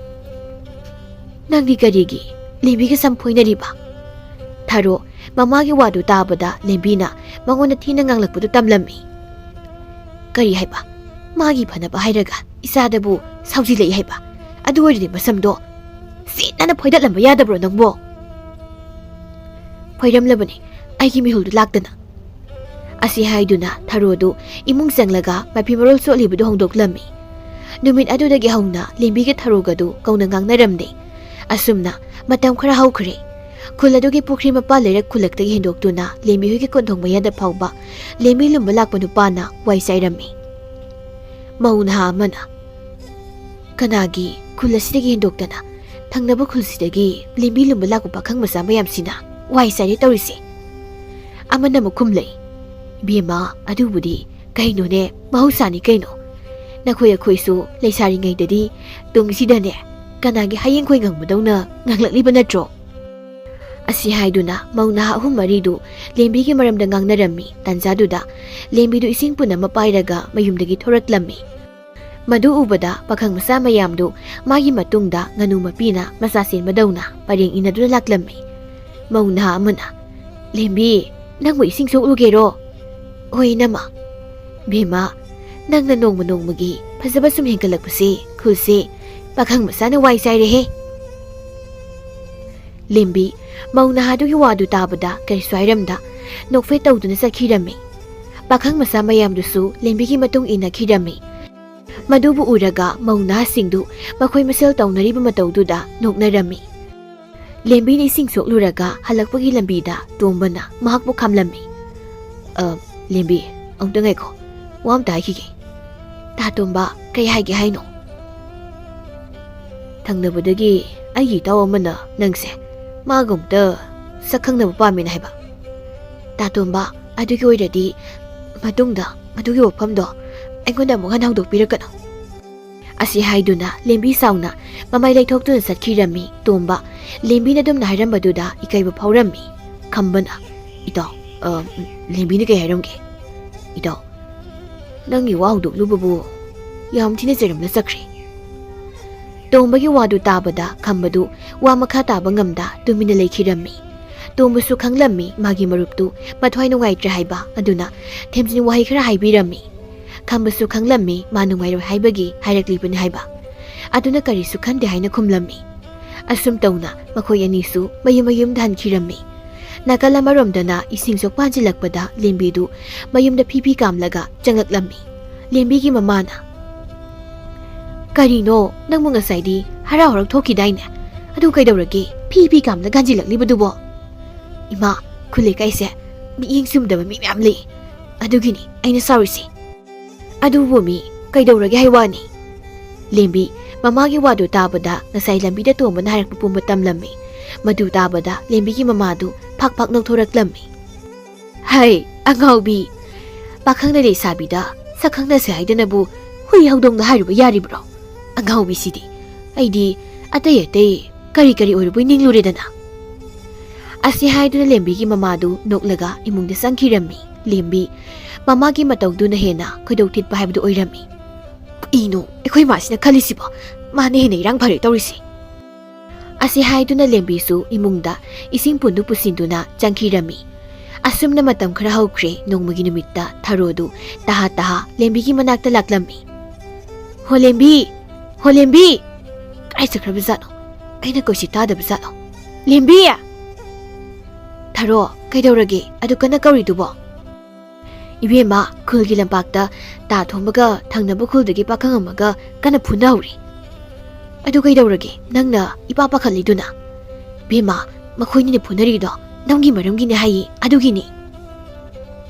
ꯅꯪꯗꯤ ꯀꯔꯤꯒꯤ ꯂꯦꯝꯕꯤꯒ ꯁꯝ ꯐꯣꯏꯅꯔꯤꯕ? ꯊꯔꯣ, ꯃꯃꯥꯒꯤ ꯋꯥꯗꯨ ꯇꯥꯕꯗ ꯂꯦꯝꯕꯤꯅ ꯃꯉꯣꯟꯗ ꯊꯤꯅ ꯉꯥꯡꯂꯛꯄꯗꯨ ꯇꯝꯂꯝꯃꯤ꯫ ꯀꯔꯤ ꯍꯥꯏꯕ? ꯃꯥꯒꯤ ꯐꯅꯕ ꯍꯥꯏꯔꯒ ꯏꯆꯥꯗꯕꯨ ꯁꯥꯎꯖꯤꯜꯂꯛꯏ ꯍꯥꯏꯕ? ꯑꯗꯨ ꯑꯣꯏꯔꯗꯤ ꯃꯁꯝꯗꯣ ꯁꯤꯠꯅꯅ ꯐꯣꯏꯗꯠꯂꯝꯕ ꯌꯥꯗꯕ꯭ꯔꯣ ꯅꯪꯕꯣ? ꯐꯣꯏꯔꯝꯂꯕꯅꯤ, ꯑꯩꯒꯤ ꯃꯤꯍꯨꯜꯗꯨ ꯂꯥꯛꯇꯅ꯫ ꯑꯁꯤ ꯍꯥꯏꯗꯨꯅ ꯊꯔꯣꯗꯨ ꯏꯃꯨꯡ ꯆꯪꯂꯒ ꯃꯐꯤ ꯃꯔꯣꯜ ꯆꯣꯠꯂꯤꯕꯗꯨ ꯍꯣꯡꯗꯣꯛꯂꯝꯃꯤ꯫ ꯅꯨꯃꯤꯠ ꯑꯗꯨꯗꯒꯤ ꯍꯧꯅ ꯂꯦꯝꯕꯤꯒ ꯊꯔꯣꯒꯗꯨ ꯀꯧꯅ ꯉꯥꯡꯅꯔꯝꯗꯦ꯫ ꯑꯁꯨꯝꯅ ꯃꯇꯝ ꯈꯔ ꯍꯧꯈ꯭ꯔꯦ꯫ ꯈꯨꯜ ꯑꯗꯨꯒꯤ ꯄꯨꯈ꯭ꯔꯤ ꯃꯄꯥꯜ ꯂꯩꯔꯛ ꯈꯨꯜꯂꯛꯇꯒꯤ ꯍꯦꯟꯗꯣꯛꯇꯨꯅ ꯂꯦꯝꯕꯤ ꯍꯣꯏꯒꯤ ꯀꯣꯟꯊꯣꯡ ꯃꯌꯥꯗ ꯐꯥꯎꯕ ꯂꯦꯝꯕꯤ ꯂꯨꯝꯕ ꯂꯥꯛꯄ ꯅꯨꯄꯥꯅ ꯋꯥꯏ ꯆꯥꯏꯔꯝꯃꯤ꯫ ꯃꯧ ꯅꯍꯥ ꯑꯃꯅ, "ꯀꯅꯥꯒꯤ ꯈꯨꯜ ꯑꯁꯤꯗꯒꯤ ꯍꯦꯟꯗꯣꯛꯇꯅ ꯊꯪꯅꯕ ꯈꯨꯜꯁꯤꯗꯒꯤ ꯂꯦꯝꯕꯤ ꯂꯨꯝꯕ ꯂꯥꯛꯄ ꯄꯥꯈꯪ ꯃꯆꯥ ꯃꯌꯥꯝꯁꯤꯅ ꯋꯥꯏ ꯆꯥꯏꯔꯦ ꯇꯧꯔꯤꯁꯦ?" ꯑꯃꯅ ꯑꯃꯨꯛ ꯈꯨꯝꯂꯛꯏ, "ꯏꯕꯦꯝꯃ, ꯑꯗꯨꯕꯨꯗꯤ ꯀꯩꯅꯣꯅꯦ, ꯃꯍꯧꯁꯥꯅꯤ ꯀꯩꯅꯣ꯫ ꯅꯈꯣꯏ ꯑꯩꯈꯣꯏꯁꯨ ꯂꯩꯁꯥꯔꯤꯉꯩꯗꯗꯤ ꯇꯨꯡꯁꯤꯗꯅꯦ ꯀꯅꯥꯒꯤ ꯍꯌꯦꯡ ꯈꯣꯏ ꯉꯪꯕꯗꯧꯅ ꯉꯥꯡꯂꯛꯂꯤꯕ ꯅꯠꯇ꯭ꯔꯣ?" ꯑꯁꯤ ꯍꯥꯏꯗꯨꯅ ꯃꯧ ꯅꯍꯥ ꯑꯍꯨꯝ ꯃꯔꯤꯗꯨ ꯂꯦꯝꯕꯤꯒꯤ ꯃꯔꯝꯗ ꯉꯥꯡꯅꯔꯝꯃꯤ꯫ ꯇꯟꯖꯥꯗꯨꯗ ꯂꯦꯝꯕꯤꯗꯨ ꯏꯁꯤꯡ ꯄꯨꯟ ꯑꯃ ꯄꯥꯏꯔꯒ ꯃꯌꯨꯝꯗꯒꯤ ꯊꯣꯔꯛꯂꯝꯃꯤ꯫ ꯃꯗꯨ ꯎꯕꯗ ꯄꯥꯈꯪ ꯃꯆꯥ ꯃꯌꯥꯝꯗꯨ ꯃꯥꯒꯤ ꯃꯇꯨꯡꯗ ꯉꯥꯅꯨ ꯃꯄꯤꯅ ꯃꯆꯥ ꯆꯦꯟꯕꯗꯧꯅ ꯄꯔꯦꯡ ꯏꯟꯅꯗꯨꯅ ꯂꯥꯛꯂꯝꯃꯤ꯫ ꯃꯧ ꯅꯍꯥ ꯑꯃꯅ, "ꯂꯦꯝꯕꯤ, ꯅꯪꯕꯨ ꯏꯁꯤꯡ ꯁꯣꯛꯂꯨꯒꯦꯔꯣ?" "ꯍꯣꯏ, ꯏꯅꯝꯃ꯫" "ꯕꯦꯝꯃ, ꯅꯪꯅ ꯅꯣꯡꯃ ꯅꯣꯡꯃꯒꯤ ꯐꯖꯕ ꯁꯨꯝ ꯍꯦꯟꯒꯠꯂꯛꯄꯁꯦ ꯈꯨꯜꯁꯦ ꯄꯥꯈꯪ ꯃꯆꯥꯅ ꯋꯥꯏ ꯆꯥꯏꯔꯦꯍꯦ꯫" ꯂꯦꯝꯕꯤ, ꯃꯧ ꯅꯍꯥꯗꯨꯒꯤ ꯋꯥꯗꯨ ꯇꯥꯕꯗ ꯀꯔꯤꯁꯨ ꯍꯥꯏꯔꯝꯗ ꯅꯣꯛꯐꯦꯠ ꯇꯧꯗꯨꯅ ꯆꯠꯈꯤꯔꯝꯃꯤ꯫ ꯄꯥꯈꯪ ꯃꯆꯥ ꯃꯌꯥꯝꯗꯨꯁꯨ ꯂꯦꯝꯕꯤꯒꯤ ꯃꯇꯨꯡ ꯏꯟꯅꯈꯤꯔꯝꯃꯤ꯫ ꯃꯗꯨꯕꯨ ꯎꯔꯒ ꯃꯧ ꯅꯍꯥꯁꯤꯡꯗꯨ ꯃꯈꯣꯏ ꯃꯁꯦꯜ ꯇꯧꯅꯔꯤꯕ ꯃꯇꯧꯗꯨꯗ ꯅꯣꯛꯅꯔꯝꯃꯤ꯫ ꯂꯦꯝꯕꯤꯅ ꯏꯁꯤꯡ ꯁꯣꯛꯂꯨꯔꯒ ꯍꯜꯂꯛꯄꯒꯤ ꯂꯝꯕꯤꯗ ꯇꯣꯝꯕꯅ ꯃꯍꯥꯛꯄꯨ ꯈꯥꯝꯂꯝꯃꯤ꯫ "ꯑ, ꯂꯦꯝꯕꯤ, ꯑꯃꯨꯛꯇ ꯉꯥꯏꯈꯣ, ꯋꯥ ꯑꯝꯇ ꯍꯥꯏꯈꯤꯒꯦ꯫" "ꯇꯥ ꯇꯣꯝꯕ, ꯀꯩ ꯍꯥꯏꯒꯦ ꯍꯥꯏꯅꯣ?" "ꯊꯪꯅꯕꯗꯒꯤ ꯑꯩꯒꯤ ꯏꯇꯥꯎ ꯑꯃꯅ ꯅꯪꯁꯦ ꯃꯥꯒ ꯑꯃꯨꯛꯇ ꯁꯛ ꯈꯪꯅꯕ ꯄꯥꯝꯃꯤꯅ ꯍꯥꯏꯕ꯫" "ꯇꯥ ꯇꯣꯝꯕ, ꯑꯗꯨꯒꯤ ꯑꯣꯏꯔꯗꯤ ꯃꯇꯨꯡꯗ ꯃꯗꯨꯒꯤ ꯋꯥꯐꯝꯗꯣ ꯑꯩꯉꯣꯟꯗ ꯑꯃꯨꯛ ꯍꯟꯅ ꯍꯧꯗꯣꯛꯄꯤꯔꯛꯀꯅꯨ꯫" ꯑꯁꯤ ꯍꯥꯏꯗꯨꯅ ꯂꯦꯝꯕꯤ ꯁꯥꯎꯅ ꯃꯃꯥꯏ ꯂꯩꯊꯣꯛꯇꯨꯅ ꯆꯠꯈꯤꯔꯝꯃꯤ꯫ ꯇꯣꯝꯕ, ꯂꯦꯝꯕꯤꯅ ꯑꯗꯨꯝꯅ ꯍꯥꯏꯔꯝꯕꯗꯨꯗ ꯏꯀꯥꯏꯕ ꯐꯥꯎꯔꯝꯃꯤ꯫ ꯈꯝꯕꯅ, "ꯏꯇꯥꯎ, ꯑ, ꯂꯦꯝꯕꯤꯅ ꯀꯩ ꯍꯥꯏꯔꯝꯒꯦ? "ꯏꯇꯥꯎ, ꯅꯪꯒꯤ ꯋꯥ ꯍꯧꯗꯣꯛꯂꯨꯕꯕꯨ ꯌꯥꯝ ꯊꯤꯅ ꯆꯩꯔꯝꯅ ꯆꯠꯈ꯭ꯔꯦ꯫" ꯇꯣꯝꯕꯒꯤ ꯋꯥꯗꯨ ꯇꯥꯕꯗ ꯈꯝꯕꯗꯨ ꯋꯥ ꯃꯈꯥ ꯇꯥꯕ ꯉꯝꯗ ꯇꯨꯃꯤꯟꯅ ꯂꯩꯈꯤꯔꯝꯃꯤ꯫ ꯇꯣꯝꯕꯁꯨ ꯈꯪꯂꯝꯃꯤ ꯃꯥꯒꯤ ꯃꯔꯨꯞꯇꯨ ꯃꯊ꯭ꯋꯥꯏ ꯅꯨꯡꯉꯥꯏꯇ꯭ꯔꯦ ꯍꯥꯏꯕ, ꯑꯗꯨꯅ ꯊꯦꯝꯖꯤꯟ ꯋꯥꯍꯩ ꯈꯔ ꯍꯥꯏꯕꯤꯔꯝꯃꯤ꯫ ꯈꯝꯕꯁꯨ ꯈꯪꯂꯝꯃꯤ ꯃꯥ ꯅꯨꯡꯉꯥꯏꯔꯣꯏ ꯍꯥꯏꯕꯒꯤ ꯍꯥꯏꯔꯛꯂꯤꯕꯅꯤ ꯍꯥꯏꯕ, ꯑꯗꯨꯅ ꯀꯔꯤꯁꯨ ꯈꯟꯗꯦ ꯍꯥꯏꯅ ꯈꯨꯝꯂꯝꯃꯤ꯫ ꯑꯁꯨꯝ ꯇꯧꯅ ꯃꯈꯣꯏ ꯑꯅꯤꯁꯨ ꯃꯌꯨꯝ ꯃꯌꯨꯝꯗ ꯍꯟꯈꯤꯔꯝꯃꯤ꯫ ꯅꯥꯀꯜ ꯑꯃꯔꯣꯝꯗꯅ ꯏꯁꯤꯡ ꯁꯣꯛꯄ ꯍꯟꯖꯤꯜꯂꯛꯄꯗ ꯂꯦꯝꯕꯤꯗꯨ ꯃꯌꯨꯝꯗ ꯐꯤ ꯐꯤ ꯀꯥꯝꯂꯒ ꯆꯪꯂꯛꯂꯝꯃꯤ꯫ ꯂꯦꯝꯕꯤꯒꯤ ꯃꯃꯥꯅ, "ꯀꯔꯤꯅꯣ, ꯅꯪꯕꯨ ꯉꯁꯥꯏꯗꯤ ꯍꯔꯥꯎ ꯍꯔꯥꯎ ꯊꯣꯛꯈꯤꯗꯥꯏꯅꯦ? ꯑꯗꯨ ꯀꯩꯗꯧꯔꯒꯦ, ꯐꯤ ꯐꯤ ꯀꯥꯝꯂꯒ ꯍꯟꯖꯤꯜꯂꯛꯂꯤꯕꯗꯨꯕꯣ?" "ꯏꯃꯥ, ꯈꯨꯜ ꯂꯩꯀꯥꯏꯁꯦ ꯃꯤꯠꯌꯦꯡ ꯆꯨꯝꯗꯕ ꯃꯤ ꯃꯌꯥꯝ ꯂꯩ, ꯑꯗꯨꯒꯤꯅꯤ ꯑꯩꯅ ꯁꯥꯎꯔꯤꯁꯦ꯫" "ꯑꯗꯨꯕꯨ ꯃꯤ ꯀꯩꯗꯧꯔꯒꯦ ꯍꯥꯏ ꯋꯥꯅꯤ?" ꯂꯦꯝꯕꯤ ꯃꯃꯥꯒꯤ ꯋꯥꯗꯨ ꯇꯥꯕꯗ ꯉꯁꯥꯏ ꯂꯝꯕꯤꯗ ꯇꯣꯝꯕꯅ ꯍꯥꯏꯔꯛꯄ ꯄꯨꯝꯕ ꯇꯝꯂꯝꯃꯤ꯫ ꯃꯗꯨ ꯇꯥꯕꯗ ꯂꯦꯝꯕꯤꯒꯤ ꯃꯃꯥꯗꯨ ꯐꯥꯛ ꯐꯥꯛ ꯅꯧꯊꯣꯔꯛꯂꯝꯃꯤ꯫ "ꯍꯩ, ꯑꯉꯥꯎꯕꯤ! ꯄꯥꯈꯪꯅ ꯂꯩꯁꯥꯕꯤꯗ ꯁꯛꯈꯪꯅꯁꯦ ꯍꯥꯏꯗꯅꯕꯨ ꯍꯨꯏ ꯍꯧꯗꯣꯡꯗ ꯍꯥꯏꯔꯨꯕ ꯌꯥꯔꯤꯕ꯭ꯔꯣ? ꯑꯉꯥꯎꯕꯤꯁꯤꯗꯤ! ꯑꯩꯗꯤ ꯑꯇꯩ ꯑꯇꯩ ꯀꯔꯤ ꯀꯔꯤ ꯑꯣꯏꯔꯨꯕꯩ ꯅꯤꯡꯂꯨꯔꯦꯗꯅ꯫" ꯑꯁꯤ ꯍꯥꯏꯗꯨꯅ ꯂꯦꯝꯕꯤꯒꯤ ꯃꯃꯥꯗꯨ ꯅꯣꯛꯂꯒ ꯏꯃꯨꯡꯗ ꯆꯪꯈꯤꯔꯝꯃꯤ꯫ ꯂꯦꯝꯕꯤ ꯃꯃꯥꯒꯤ ꯃꯇꯧꯗꯨꯅ ꯍꯦꯟꯅ ꯈꯣꯏꯗꯧ ꯊꯤꯠꯄ ꯍꯥꯏꯕꯗꯨ ꯑꯣꯏꯔꯝꯃꯤ꯫ "ꯀꯩꯅꯣ ꯑꯩꯈꯣꯏ ꯃꯥꯁꯤꯅ ꯈꯜꯂꯤꯁꯤꯕꯣ? ꯃꯥꯅ ꯍꯦꯟꯅ ꯏꯔꯥꯡ ꯐꯔꯦ ꯇꯧꯔꯤꯁꯤ꯫" ꯑꯁꯤ ꯍꯥꯏꯗꯨꯅ ꯂꯦꯝꯕꯤꯁꯨ ꯏꯃꯨꯡꯗ ꯏꯁꯤꯡ ꯄꯨꯟꯗꯨ ꯄꯨꯁꯤꯟꯗꯨꯅ ꯆꯪꯈꯤꯔꯝꯃꯤ꯫ ꯑꯁꯨꯝꯅ ꯃꯇꯝ ꯈꯔ ꯍꯧꯈ꯭ꯔꯦ꯫ ꯅꯣꯡꯃꯒꯤ ꯅꯨꯃꯤꯠꯇ ꯊꯔꯣꯗꯨ ꯇꯍꯥ ꯇꯍꯥ ꯂꯦꯝꯕꯤꯒꯤ ꯃꯅꯥꯛꯇ ꯂꯥꯛꯂꯝꯃꯤ꯫ "ꯍꯣ ꯂꯦꯝꯕꯤ! ꯍꯣ ꯂꯦꯝꯕꯤ! ꯀꯥꯏ ꯆꯠꯈ꯭ꯔꯕꯖꯥꯠꯅꯣ? ꯑꯩꯅ ꯀꯧꯁꯤ ꯇꯥꯗꯕꯖꯥꯠꯂꯣ? ꯂꯦꯝꯕꯤ!" "ꯊꯔꯣ, ꯀꯩꯗꯧꯔꯒꯦ ꯑꯗꯨ ꯀꯟꯅ ꯀꯧꯔꯤꯗꯨꯕꯣ?" "ꯏꯕꯦꯝꯃ, ꯈꯨꯜꯒꯤ ꯂꯝꯄꯥꯛꯇ ꯇꯥ ꯊꯣꯝꯕꯒ ꯊꯪꯅꯕ ꯈꯨꯜꯗꯒꯤ ꯄꯥꯈꯪ ꯑꯃꯒ ꯀꯟꯅ ꯐꯨꯅꯍꯧꯔꯤ꯫" "ꯑꯗꯨ ꯀꯩꯗꯧꯔꯒꯦ ꯅꯪꯅ ꯏꯄꯥ ꯄꯥꯈꯠꯂꯤꯗꯨꯅ?" "ꯏꯕꯦꯝꯃ, ꯃꯈꯣꯏꯅꯤꯅ ꯐꯨꯅꯔꯤꯗꯣ ꯅꯪꯒꯤ ꯃꯔꯝꯒꯤꯅꯦ ꯍꯥꯏꯌꯦ, ꯑꯗꯨꯒꯤꯅꯤ꯫"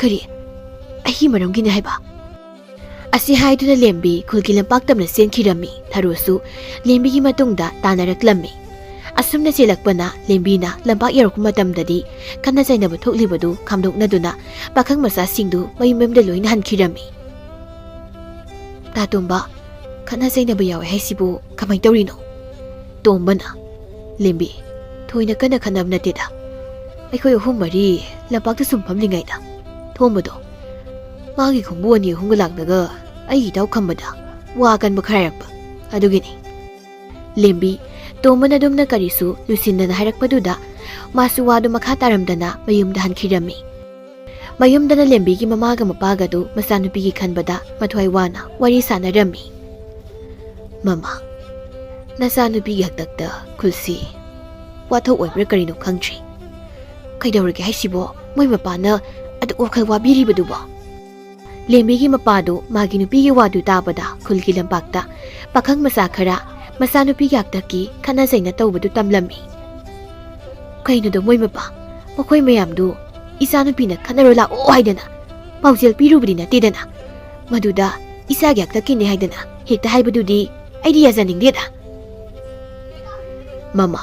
"ꯀꯔꯤ? ꯑꯩꯒꯤ ꯃꯔꯝꯒꯤꯅꯦ ꯍꯥꯏꯕ?" ꯑꯁꯤ ꯍꯥꯏꯗꯨꯅ ꯂꯦꯝꯕꯤ ꯈꯨꯜꯒꯤ ꯂꯝꯄꯥꯛ ꯇꯝꯅ ꯆꯦꯟꯈꯤꯔꯝꯃꯤ꯫ ꯊꯔꯣꯁꯨ ꯂꯦꯝꯕꯤꯒꯤ ꯃꯇꯨꯡꯗ ꯇꯥꯟꯅꯔꯛꯂꯝꯃꯤ꯫ ꯑꯁꯨꯝꯅ ꯆꯦꯜꯂꯛꯄꯅ ꯂꯦꯝꯕꯤꯅ ꯂꯝꯄꯥꯛ ꯌꯧꯔꯛꯄ ꯃꯇꯝꯗꯗꯤ ꯈꯠꯅ ꯆꯩꯅꯕ ꯊꯣꯛꯂꯤꯕꯗꯨ ꯈꯥꯝꯗꯣꯛꯅꯗꯨꯅ ꯄꯥꯈꯪ ꯃꯆꯥꯁꯤꯡꯗꯨ ꯃꯌꯨꯝ ꯃꯌꯨꯝꯗ ꯂꯣꯏꯅ ꯍꯟꯈꯤꯔꯝꯃꯤ꯫ "ꯇꯥ ꯇꯣꯝꯕ, ꯈꯠꯅ ꯆꯩꯅꯕ ꯌꯥꯎꯋꯦ ꯍꯥꯏꯁꯤꯕꯨ ꯀꯃꯥꯏꯅ ꯇꯧꯔꯤꯅꯣ?" ꯇꯣꯝꯕꯅ, "ꯂꯦꯝꯕꯤ, ꯊꯣꯏꯅ ꯀꯟꯅ ꯈꯠꯅꯕ ꯅꯠꯇꯦꯗ꯫ ꯑꯩꯈꯣꯏ ꯑꯍꯨꯝ ꯃꯔꯤ ꯂꯝꯄꯥꯛꯇ ꯁꯨꯝ ꯐꯝꯂꯤꯉꯩꯗ ꯊꯣꯝꯕꯗꯣ ꯃꯥꯒꯤ ꯈꯣꯡꯕꯨ ꯑꯅꯤ ꯑꯍꯨꯝꯒ ꯂꯥꯛꯂꯒ ꯑꯩꯒꯤ ꯏꯇꯥꯎ ꯈꯝꯕꯗ ꯋꯥ ꯑꯀꯟꯕ ꯈꯔ ꯍꯥꯏꯔꯛꯄ ꯑꯗꯨꯒꯤꯅꯤ꯫ ꯂꯦꯝꯕꯤ, ꯇꯣꯝꯕꯅ ꯑꯗꯨꯝꯅ ꯀꯔꯤꯁꯨ ꯂꯨꯁꯤꯟꯗꯅ ꯍꯥꯏꯔꯛꯄꯗꯨꯗ ꯃꯥꯁꯨ ꯋꯥꯗꯨ ꯃꯈꯥ ꯇꯥꯔꯝꯗꯅ ꯃꯌꯨꯝꯗ ꯍꯟꯈꯤꯔꯝꯃꯤ꯫ ꯃꯌꯨꯝꯗꯅ ꯂꯦꯝꯕꯤꯒꯤ ꯃꯃꯥꯒ ꯃꯄꯥꯒꯗꯨ ꯃꯆꯥꯅꯨꯄꯤꯒꯤ ꯈꯟꯕꯗ ꯃꯊ꯭ꯋꯥꯏ ꯋꯥꯅ ꯋꯥꯔꯤ ꯁꯥꯟꯅꯔꯝꯃꯤ꯫ "ꯃꯃꯥ, ꯅꯆꯥꯅꯨꯄꯤꯒꯤ ꯍꯥꯛꯇꯛꯇ ꯈꯨꯜꯁꯤ ꯋꯥꯊꯣꯛ ꯑꯣꯏꯕ꯭ꯔꯥ ꯀꯔꯤꯅꯣ ꯈꯪꯗ꯭ꯔꯤ꯫ ꯀꯩꯗꯧꯔꯒꯦ ꯍꯥꯏꯁꯤꯕꯣ? ꯃꯣꯏ ꯃꯄꯥꯅ ꯑꯗꯨꯛ ꯋꯥꯈꯜ ꯋꯥꯕꯤꯔꯤꯕꯗꯨꯕꯣ?" ꯂꯦꯝꯕꯤꯒꯤ ꯃꯄꯥꯗꯨ ꯃꯥꯒꯤ ꯅꯨꯄꯤꯒꯤ ꯋꯥꯗꯨ ꯇꯥꯕꯗ ꯈꯨꯜꯒꯤ ꯂꯝꯄꯥꯛꯇ ꯄꯥꯈꯪ ꯃꯆꯥ ꯈꯔ ꯃꯆꯥꯅꯨꯄꯤꯒꯤ ꯍꯥꯛꯇꯛꯀꯤ ꯈꯠꯅ ꯆꯩꯅ ꯇꯧꯕꯗꯨ ꯇꯝꯂꯝꯃꯤ꯫ "ꯀꯩꯅꯣꯗꯣ ꯃꯣꯏ ꯃꯄꯥ, ꯃꯈꯣꯏ ꯃꯌꯥꯝꯗꯨ ꯏꯆꯥꯅꯨꯄꯤꯅ ꯈꯠꯅꯔꯣ ꯂꯥꯛꯑꯣ ꯍꯥꯏꯗꯅ ꯄꯥꯎꯖꯦꯜ ꯄꯤꯔꯨꯕꯗꯤ ꯅꯠꯇꯦꯗꯅ, ꯃꯗꯨꯗ ꯏꯆꯥꯒꯤ ꯍꯥꯛꯇꯛꯀꯤꯅꯦ ꯍꯥꯏꯗꯅ ꯍꯦꯛꯇ ꯍꯥꯏꯕꯗꯨꯗꯤ ꯑꯩꯗꯤ ꯌꯥꯖꯅꯤꯡꯗꯦꯗ꯫" "ꯃꯃꯥ,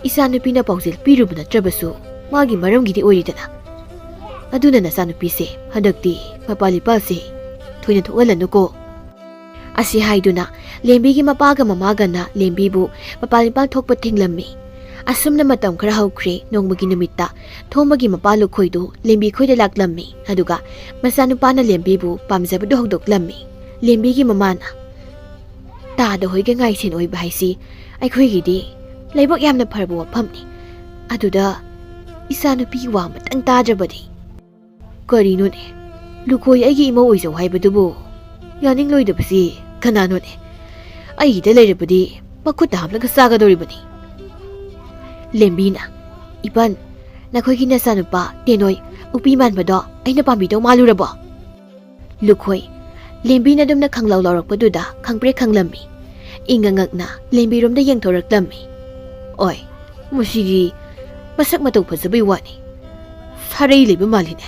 ꯏꯆꯥꯅꯨꯄꯤꯅ ꯄꯥꯎꯖꯦꯜ ꯄꯤꯔꯨꯕ ꯅꯠꯇ꯭ꯔꯕꯁꯨ ꯃꯥꯒꯤ ꯃꯔꯝꯒꯤꯗꯤ ꯑꯣꯏꯔꯤꯗꯅ꯫ ꯑꯗꯨꯅ ꯅꯆꯥꯅꯨꯄꯤꯁꯦ ꯍꯟꯗꯛꯇꯤ ꯃꯄꯥꯜ ꯏꯄꯥꯜꯁꯦ ꯊꯣꯏꯅ ꯊꯣꯛꯍꯜꯂꯅꯨꯀꯣ꯫" ꯑꯁꯤ ꯍꯥꯏꯗꯨꯅ ꯂꯦꯝꯕꯤꯒꯤ ꯃꯄꯥꯒ ꯃꯃꯥꯒꯅ ꯂꯦꯝꯕꯤꯕꯨ ꯃꯄꯥꯜ ꯏꯄꯥꯜ ꯊꯣꯛꯄ ꯊꯤꯡꯂꯝꯃꯤ꯫ ꯑꯁꯨꯝꯅ ꯃꯇꯝ ꯈꯔ ꯍꯧꯈ꯭ꯔꯦ꯫ ꯅꯣꯡꯃꯒꯤ ꯅꯨꯃꯤꯠꯇ ꯊꯣꯝꯕꯒꯤ ꯃꯄꯥ ꯂꯨꯈꯣꯏꯗꯨ ꯂꯦꯝꯕꯤ ꯈꯣꯏꯗ ꯂꯥꯛꯂꯝꯃꯤ꯫ ꯑꯗꯨꯒ ꯃꯆꯥꯅꯨꯄꯥꯅ ꯂꯦꯝꯕꯤꯕꯨ ꯄꯥꯝꯖꯕꯗꯨ ꯍꯧꯗꯣꯛꯂꯝꯃꯤ꯫ ꯂꯦꯝꯕꯤꯒꯤ ꯃꯃꯥꯅ, "ꯇꯥꯗ ꯍꯣꯏꯒ ꯉꯥꯏꯁꯦꯟ ꯑꯣꯏꯕ ꯍꯥꯏꯁꯤ ꯑꯩꯈꯣꯏꯒꯤꯗꯤ ꯂꯥꯏꯕꯛ ꯌꯥꯝꯅ ꯐꯔꯕ ꯋꯥꯐꯝꯅꯤ꯫ ꯑꯗꯨꯗ ꯏꯆꯥꯅꯨꯄꯤꯒꯤ ꯋꯥ ꯑꯃꯇꯪ ꯇꯥꯗ꯭ꯔꯕꯗꯤ?" "ꯀꯔꯤꯅꯣꯅꯦ? ꯂꯨꯈꯣꯏ ꯑꯩꯒꯤ ꯏꯃꯧ ꯑꯣꯏꯖꯧ ꯍꯥꯏꯕꯗꯨꯕꯨ ꯌꯥꯅꯤꯡꯂꯣꯏꯗꯕꯁꯤ ꯀꯅꯥꯅꯣꯅꯦ? ꯑꯩꯒꯤꯗ ꯂꯩꯔꯕꯗꯤ ꯃꯈꯨꯠꯇ ꯍꯥꯞꯂꯒ ꯆꯥꯒꯗꯧꯔꯤꯕꯅꯤ꯫" ꯂꯦꯝꯕꯤꯅ, "ꯏꯄꯟ, ꯅꯈꯣꯏꯒꯤ ꯅꯆꯥꯅꯨꯄꯥ ꯇꯦꯅꯣꯏ ꯎꯄꯤ ꯃꯥꯟꯕꯗꯣ ꯑꯩꯅ ꯄꯥꯝꯕꯤꯗꯧ ꯃꯥꯜꯂꯨꯔꯕꯣ?" ꯂꯨꯈꯣꯏ, ꯂꯦꯝꯕꯤꯅ ꯑꯗꯨꯝꯅ ꯈꯪꯂꯥꯎ ꯂꯥꯎꯔꯛꯄꯗꯨꯗ ꯈꯪꯄ꯭ꯔꯦꯛ ꯈꯪꯂꯝꯃꯤ꯫ ꯏꯪꯉ ꯉꯛꯅ ꯂꯦꯝꯕꯤꯔꯣꯝꯗ ꯌꯦꯡꯊꯣꯔꯛꯂꯝꯃꯤ꯫ "ꯑꯣꯏ, ꯃꯁꯤꯗꯤ ꯃꯁꯛ ꯃꯇꯧ ꯐꯖꯕꯩ ꯋꯥꯅꯤ꯫ ꯁꯥꯔꯩ ꯂꯩꯕ ꯃꯥꯜꯂꯤꯅꯦ꯫"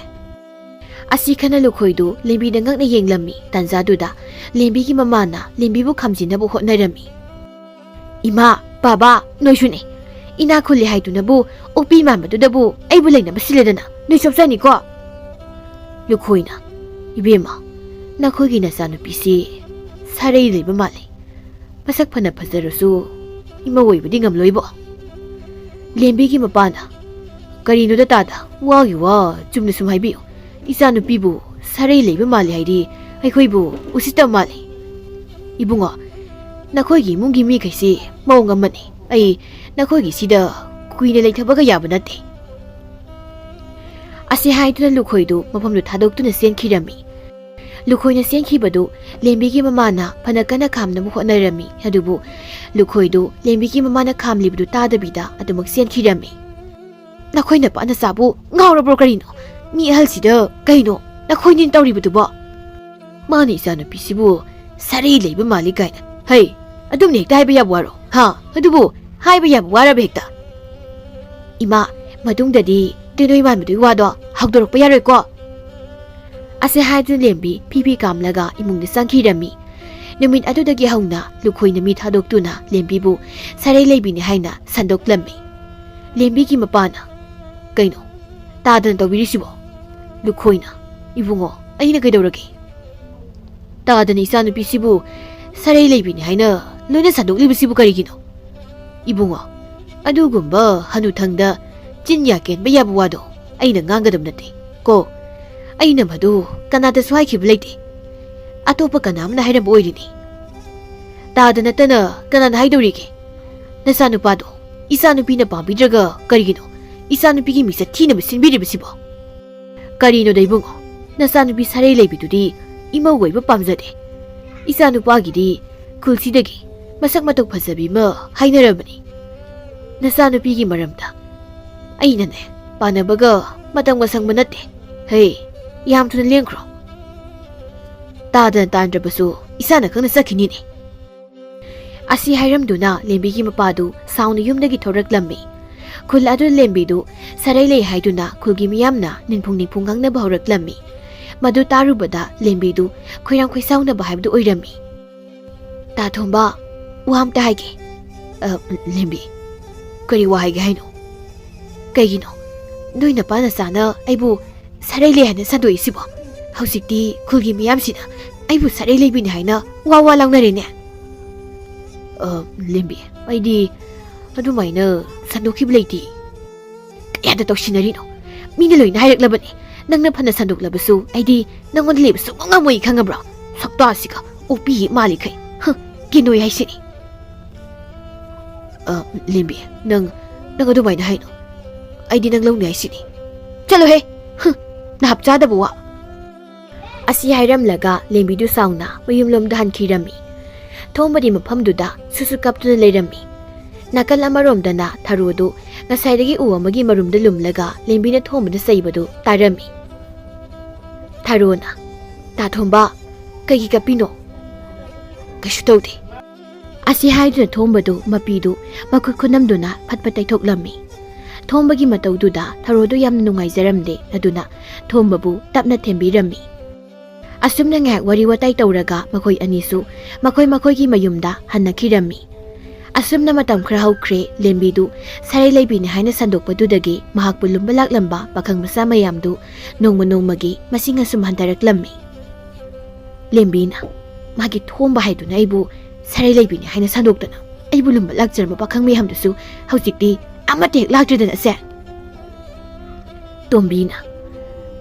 ꯑꯁꯤ ꯈꯟꯅ ꯂꯨꯈꯣꯏꯗꯨ ꯂꯦꯝꯕꯤꯗ ꯉꯛꯅ ꯌꯦꯡꯂꯝꯃꯤ꯫ ꯇꯥꯟꯖꯥꯗꯨꯗ ꯂꯦꯝꯕꯤꯒꯤ ꯃꯃꯥꯅ ꯂꯦꯝꯕꯤꯕꯨ ꯈꯥꯝꯖꯤꯟꯅꯕ ꯍꯣꯠꯅꯔꯝꯃꯤ꯫ "ꯏꯃꯥ, ꯕꯥꯕꯥ, ꯅꯣꯏꯁꯨꯅꯦ꯫ ꯏꯅꯥꯛ ꯈꯨꯜꯂꯤ ꯍꯥꯏꯗꯨꯅꯕꯨ ꯑꯣꯛꯄꯤ ꯃꯥꯟꯕꯗꯨꯗꯕꯨ ꯑꯩꯕꯨ ꯂꯩꯅꯕ ꯁꯤꯜꯂꯗꯅ ꯅꯣꯏ ꯆꯣꯞꯆꯅꯤꯀꯣ꯫" ꯂꯨꯈꯣꯏꯅ, "ꯏꯕꯦꯝꯃ, ꯅꯈꯣꯏꯒꯤ ꯅꯆꯥꯅꯨꯄꯤꯁꯤ ꯁꯥꯔꯩ ꯂꯩꯕ ꯃꯥꯜꯂꯤ꯫ ꯃꯁꯛ ꯐꯅ ꯐꯖꯔꯁꯨ ꯏꯃꯧ ꯑꯣꯏꯕꯗꯤ ꯉꯝꯂꯣꯏꯕꯣ꯫" ꯂꯦꯝꯕꯤꯒꯤ ꯃꯄꯥꯅ, ꯀꯔꯤꯅꯣꯗ ꯇꯥꯗ, ꯋꯥꯒꯤ ꯋꯥ ꯆꯨꯝꯅ ꯁꯨꯝ ꯍꯥꯏꯕꯤꯌꯨ꯫ ꯏꯆꯥꯅꯨꯄꯤꯕꯨ ꯁꯥꯔꯩ ꯂꯩꯕ ꯃꯥꯜꯂꯤ ꯍꯥꯏꯗꯤ ꯑꯩꯈꯣꯏꯕꯨ ꯎꯁꯤꯠꯇꯕ ꯃꯥꯜꯂꯤ꯫ ꯏꯕꯨꯡꯉꯣ, ꯅꯈꯣꯏꯒꯤ ꯏꯃꯨꯡꯒꯤ ꯃꯤꯈꯩꯁꯤ ꯃꯑꯣꯡ ꯑꯃꯅꯤ꯫ ꯑꯩ ꯅꯈꯣꯏꯒꯤ ꯁꯤꯗ ꯀꯨꯏꯅ ꯂꯩꯊꯕꯒ ꯌꯥꯕ ꯅꯠꯇꯦ꯫ ꯑꯁꯤ ꯍꯥꯏꯗꯨꯅ ꯂꯨꯈꯣꯏꯗꯨ ꯃꯐꯝꯗꯨ ꯊꯥꯗꯣꯛꯇꯨꯅ ꯆꯦꯟꯈꯤꯔꯝꯃꯤ꯫ ꯂꯨꯈꯣꯏꯅ ꯆꯦꯟꯈꯤꯕꯗꯨ ꯂꯦꯝꯕꯤꯒꯤ ꯃꯃꯥꯅ ꯐꯅ ꯀꯟꯅ ꯈꯥꯝꯅꯕ ꯍꯣꯠꯅꯔꯝꯃꯤ꯫ ꯑꯗꯨꯕꯨ ꯂꯨꯈꯣꯏꯗꯨ ꯂꯦꯝꯕꯤꯒꯤ ꯃꯃꯥꯅ ꯈꯥꯝꯂꯤꯕꯗꯨ ꯇꯥꯗꯕꯤꯗ ꯑꯗꯨꯃꯛ ꯆꯦꯟꯈꯤꯔꯝꯃꯤ꯫ "ꯅꯈꯣꯏ ꯅꯄꯥ ꯅꯆꯥꯕꯨ ꯉꯥꯎꯔꯕ꯭ꯔꯣ ꯀꯔꯤꯅꯣ? ꯃꯤ ꯑꯍꯜꯁꯤꯗ ꯀꯩꯅꯣ ꯅꯈꯣꯏꯅ ꯇꯧꯔꯤꯕꯗꯨꯕꯣ?" "ꯃꯥꯅ ꯏꯆꯥꯅꯨꯄꯤꯁꯤꯕꯨ ꯁꯥꯔꯩ ꯂꯩꯕ ꯃꯥꯜꯂꯤ ꯀꯥꯏꯅ꯫ ꯍꯩ, ꯑꯗꯨꯝꯅ ꯍꯦꯛꯇ ꯍꯥꯏꯕ ꯌꯥꯕ ꯋꯥꯔꯣ? ꯍꯥ? ꯑꯗꯨꯕꯨ ꯍꯥꯏꯕ ꯌꯥꯕ ꯋꯥꯔꯕ ꯍꯦꯛꯇ?" "ꯏꯃꯥ, ꯃꯇꯨꯡꯗꯗꯤ ꯇꯦꯅꯣꯏ ꯃꯥꯟꯕꯗꯨꯒꯤ ꯋꯥꯗꯣ ꯍꯧꯗꯣꯔꯛꯄ ꯌꯥꯔꯣꯏꯀꯣ?" ꯑꯁꯤ ꯍꯥꯏꯗꯨꯅ ꯂꯦꯝꯕꯤ ꯐꯤ ꯐꯤ ꯀꯥꯝꯂꯒ ꯏꯃꯨꯡꯗ ꯆꯪꯈꯤꯔꯝꯃꯤ꯫ ꯅꯨꯃꯤꯠ ꯑꯗꯨꯗꯒꯤ ꯍꯧꯅ ꯂꯨꯈꯣꯏꯅ ꯃꯤ ꯊꯥꯗꯣꯛꯇꯨꯅ ꯂꯦꯝꯕꯤꯕꯨ ꯁꯥꯔꯩ ꯂꯩꯕꯤꯅꯤ ꯍꯥꯏꯅ ꯁꯟꯗꯣꯛꯂꯝꯃꯤ꯫ ꯂꯦꯝꯕꯤꯒꯤ ꯃꯄꯥꯅ, "ꯀꯩꯅꯣ ꯇꯥꯗꯅ ꯇꯧꯕꯤꯔꯤꯁꯤꯕꯣ?" ꯂꯨꯈꯣꯏꯅ, "ꯏꯕꯨꯡꯉꯣ, ꯑꯩꯅ ꯀꯩꯗꯧꯔꯒꯦ? ꯇꯥꯗꯅ ꯏꯆꯥꯅꯨꯄꯤꯁꯤꯕꯨ ꯁꯥꯔꯩ ꯂꯩꯕꯤꯅꯤ ꯍꯥꯏꯅ ꯂꯣꯏꯅ ꯁꯟꯗꯣꯛꯂꯤꯕꯁꯤꯕꯨ ꯀꯔꯤꯒꯤꯅꯣ?" "ꯏꯕꯨꯡꯉꯣ, ꯑꯗꯨꯒꯨꯝꯕ ꯍꯅꯨꯊꯪꯗ ꯆꯤꯟ ꯌꯥ ꯀꯦꯟꯕ ꯌꯥꯕ ꯋꯥꯗꯣ ꯑꯩꯅ ꯉꯥꯡꯒꯗꯕ ꯅꯠꯇꯦ ꯀꯣ꯫ ꯑꯩꯅ ꯃꯗꯨ ꯀꯅꯥꯗꯁꯨ ꯍꯥꯏꯈꯤꯕ ꯂꯩꯇꯦ꯫ ꯑꯇꯣꯞꯄ ꯀꯅꯥ ꯑꯃꯅ ꯍꯥꯏꯔꯝꯕ ꯑꯣꯏꯔꯤꯅꯤ꯫ ꯇꯥꯗ ꯅꯠꯇꯅ ꯀꯅꯥꯅ ꯍꯥꯏꯗꯧꯔꯤꯒꯦ? ꯅꯆꯥꯅꯨꯄꯥꯗꯣ ꯏꯆꯥꯅꯨꯄꯤꯅ ꯄꯥꯝꯕꯤꯗ꯭ꯔꯒ ꯀꯔꯤꯒꯤꯅꯣ ꯏꯆꯥꯅꯨꯄꯤꯒꯤ ꯃꯤꯁꯛ ꯊꯤꯅꯕ ꯁꯤꯟꯕꯤꯔꯤꯕꯁꯤꯕꯣ?" "ꯀꯔꯤꯅꯣꯗ ꯏꯕꯨꯡꯉꯣ, ꯅꯆꯥꯅꯨꯄꯤ ꯁꯥꯔꯩ ꯂꯩꯕꯤꯗꯨꯗꯤ ꯏꯃꯧ ꯑꯣꯏꯕ ꯄꯥꯝꯖꯗꯦ꯫ ꯏꯆꯥꯅꯨꯄꯥꯒꯤꯗꯤ ꯈꯨꯜꯁꯤꯗꯒꯤ ꯃꯁꯛ ꯃꯇꯧ ꯐꯖꯕꯤ ꯑꯃ ꯍꯥꯏꯅꯔꯕꯅꯤ꯫ ꯅꯆꯥꯅꯨꯄꯤꯒꯤ ꯃꯔꯝꯗ ꯑꯩꯅꯅꯦ ꯄꯥꯟꯅꯕꯒ ꯃꯇꯝꯒ ꯁꯪꯕ ꯅꯠꯇꯦ꯫ ꯍꯦ, ꯌꯥꯝ ꯊꯨꯅ ꯂꯦꯡꯈ꯭ꯔꯣ꯫ ꯇꯥꯗꯅ ꯇꯥꯟꯗ꯭ꯔꯕꯁꯨ ꯏꯁꯥꯅ ꯈꯪꯅ ꯆꯠꯈꯤꯅꯤꯅꯦ꯫" ꯑꯁꯤ ꯍꯥꯏꯔꯝꯗꯨꯅ ꯂꯦꯝꯕꯤꯒꯤ ꯃꯄꯥꯗꯨ ꯁꯥꯎꯅ ꯌꯨꯝꯗꯒꯤ ꯊꯣꯔꯛꯂꯝꯃꯤ꯫ ꯈꯨꯜ ꯑꯗꯨ ꯂꯦꯝꯕꯤꯗꯨ ꯁꯥꯔꯩ ꯂꯩ ꯍꯥꯏꯗꯨꯅ ꯈꯨꯜꯒꯤ ꯃꯤꯌꯥꯝꯅ ꯅꯤꯟꯐꯨꯡ ꯅꯤꯟꯐꯨꯡ ꯉꯥꯡꯅꯕ ꯍꯧꯔꯛꯂꯝꯃꯤ꯫ ꯃꯗꯨ ꯇꯥꯔꯨꯕꯗ ꯂꯦꯝꯕꯤꯗꯨ ꯈꯣꯏꯔꯥꯡ ꯈꯣꯏꯁꯥꯎꯅꯕ ꯍꯥꯏꯕꯗꯨ ꯑꯣꯏꯔꯝꯃꯤ꯫ "ꯇꯥ ꯊꯣꯝꯕ, ꯋꯥ ꯑꯝꯇ ꯍꯥꯏꯒꯦ꯫" "ꯑ, ꯂꯦꯝꯕꯤ, ꯀꯔꯤ ꯋꯥ ꯍꯥꯏꯒꯦ ꯍꯥꯏꯅꯣ? ꯀꯩꯒꯤꯅꯣ ꯅꯣꯏ ꯅꯄꯥ ꯅꯆꯥꯅ ꯑꯩꯕꯨ ꯁꯥꯔꯩ ꯂꯩ ꯍꯥꯏꯅ ꯁꯟꯗꯣꯛꯏꯁꯤꯕꯣ? ꯍꯧꯖꯤꯛꯇꯤ ꯈꯨꯜꯒꯤ ꯃꯤꯌꯥꯝꯁꯤꯅ ꯑꯩꯕꯨ ꯁꯥꯔꯩ ꯂꯩꯕꯤꯅꯤ ꯍꯥꯏꯅ ꯋꯥ ꯋꯥ ꯂꯥꯎꯅꯔꯦꯅꯦ꯫" "ꯑ, ꯂꯦꯝꯕꯤ, ꯑꯩꯗꯤ ꯑꯗꯨꯃꯥꯏꯅ ꯁꯟꯗꯣꯛꯈꯤꯕ ꯂꯩꯇꯦ꯫" ꯀꯌꯥꯗ ꯇꯧꯁꯤꯟꯅꯔꯤꯅꯣ? ꯃꯤꯅ ꯂꯣꯏꯅ ꯍꯥꯏꯔꯛꯂꯕꯅꯦ꯫ ꯅꯪꯅ ꯐꯅ ꯁꯟꯗꯣꯛꯂꯕꯁꯨ ꯑꯩꯗꯤ ꯅꯪꯉꯣꯟꯗ ꯂꯩꯕ ꯁꯨꯡꯉꯝ ꯉꯝꯃꯣꯏ, ꯈꯪꯉꯕ꯭ꯔꯣ? ꯁꯛꯇꯥꯁꯤꯒ ꯑꯣꯛꯄꯤ ꯍꯦꯛ ꯃꯥꯜꯂꯤꯈꯩ꯫ ꯍ, ꯀꯦꯅꯣꯏ ꯍꯥꯏꯁꯤꯅꯤ꯫ ꯑ, ꯂꯦꯝꯕꯤ, ꯅꯪ, ꯅꯪ ꯑꯗꯨꯃꯥꯏꯅ ꯍꯥꯏꯅꯣ꯫ ꯑꯩꯗꯤ ꯅꯪ ꯂꯧꯅꯤ ꯍꯥꯏꯁꯤꯅꯤ꯫ ꯆꯠꯂꯣꯍꯦ! ꯍ, ꯅꯍꯥꯞ ꯆꯥꯗꯕ ꯋꯥ꯫ ꯑꯁꯤ ꯍꯥꯏꯔꯝꯂꯒ ꯂꯦꯝꯕꯤꯗꯨ ꯁꯥꯎꯅ ꯃꯌꯨꯝꯂꯣꯝꯗ ꯍꯟꯈꯤꯔꯝꯃꯤ꯫ ꯊꯣꯝꯕꯗꯤ ꯃꯐꯝꯗꯨꯗ ꯁꯨꯁꯨ ꯀꯞꯇꯨꯅ ꯂꯩꯔꯝꯃꯤ꯫ ꯅꯥꯀꯜ ꯑꯃꯔꯣꯝꯗꯅ ꯊꯔꯣꯗꯨ ꯉꯁꯥꯏꯗꯒꯤ ꯎ ꯑꯃꯒꯤ ꯃꯔꯨꯝꯗ ꯂꯨꯝꯂꯒ ꯂꯦꯝꯕꯤꯅ ꯊꯣꯝꯕꯗ ꯆꯩꯕꯗꯨ ꯇꯥꯔꯝꯃꯤ꯫ ꯊꯔꯣꯅ, "ꯇꯥ ꯊꯣꯝꯕ, ꯀꯩꯒꯤ ꯀꯞꯄꯤꯅꯣ?" "ꯀꯩꯁꯨ ꯇꯧꯗꯦ꯫" ꯑꯁꯤ ꯍꯥꯏꯗꯨꯅ ꯊꯣꯝꯕꯗꯨ ꯃꯄꯤꯗꯨ ꯃꯈꯨꯠ ꯈꯨꯅꯝꯗꯨꯅ ꯐꯠ ꯐꯠ ꯇꯩꯊꯣꯛꯂꯝꯃꯤ꯫ ꯊꯣꯝꯕꯒꯤ ꯃꯇꯧꯗꯨꯗ ꯊꯔꯣꯗꯨ ꯌꯥꯝꯅ ꯅꯨꯡꯉꯥꯏꯖꯔꯝꯗꯦ, ꯑꯗꯨꯅ ꯊꯣꯝꯕꯕꯨ ꯇꯞꯅ ꯊꯦꯝꯕꯤꯔꯝꯃꯤ꯫ ꯑꯁꯨꯝꯅ ꯉꯥꯏꯍꯥꯛ ꯋꯥꯔꯤ ꯋꯥꯇꯥꯏ ꯇꯧꯔꯒ ꯃꯈꯣꯏ ꯑꯅꯤꯁꯨ ꯃꯈꯣꯏ ꯃꯈꯣꯏꯒꯤ ꯃꯌꯨꯝꯗ ꯍꯟꯅꯈꯤꯔꯝꯃꯤ꯫ ꯑꯁꯨꯝꯅ ꯃꯇꯝ ꯈꯔ ꯍꯧꯈ꯭ꯔꯦ꯫ ꯂꯦꯝꯕꯤꯗꯨ ꯁꯔꯩ ꯂꯩꯕꯤꯅꯤ ꯍꯥꯏꯅ ꯁꯟꯗꯣꯛꯄꯗꯨꯗꯒꯤ ꯃꯍꯥꯛꯄꯨ ꯂꯨꯝꯕ ꯂꯥꯛꯂꯝꯕ ꯄꯥꯈꯪ ꯃꯆꯥ ꯃꯌꯥꯝꯗꯨ ꯅꯣꯡꯃ ꯅꯣꯡꯃꯒꯤ ꯃꯁꯤꯡ ꯑꯁꯨꯝ ꯍꯟꯊꯔꯛꯂꯝꯃꯤ꯫ ꯂꯦꯝꯕꯤꯅ ꯃꯥꯒꯤ ꯊꯣꯝꯕ ꯍꯥꯏꯗꯨꯅ ꯑꯩꯕꯨ ꯁꯔꯩ ꯂꯩꯕꯤꯅꯤ ꯍꯥꯏꯅ ꯁꯟꯗꯣꯛꯇꯅ ꯑꯩꯕꯨ ꯂꯨꯝꯕ ꯂꯥꯛꯆꯔꯝꯕ ꯄꯥꯈꯪ ꯃꯌꯥꯝꯗꯨꯁꯨ ꯍꯧꯖꯤꯛꯇꯤ ꯑꯃꯠꯇ ꯍꯦꯛ ꯂꯥꯛꯇ꯭ꯔꯦꯗꯅ ꯁꯦ꯫ ꯇꯣꯝꯕꯤꯅ,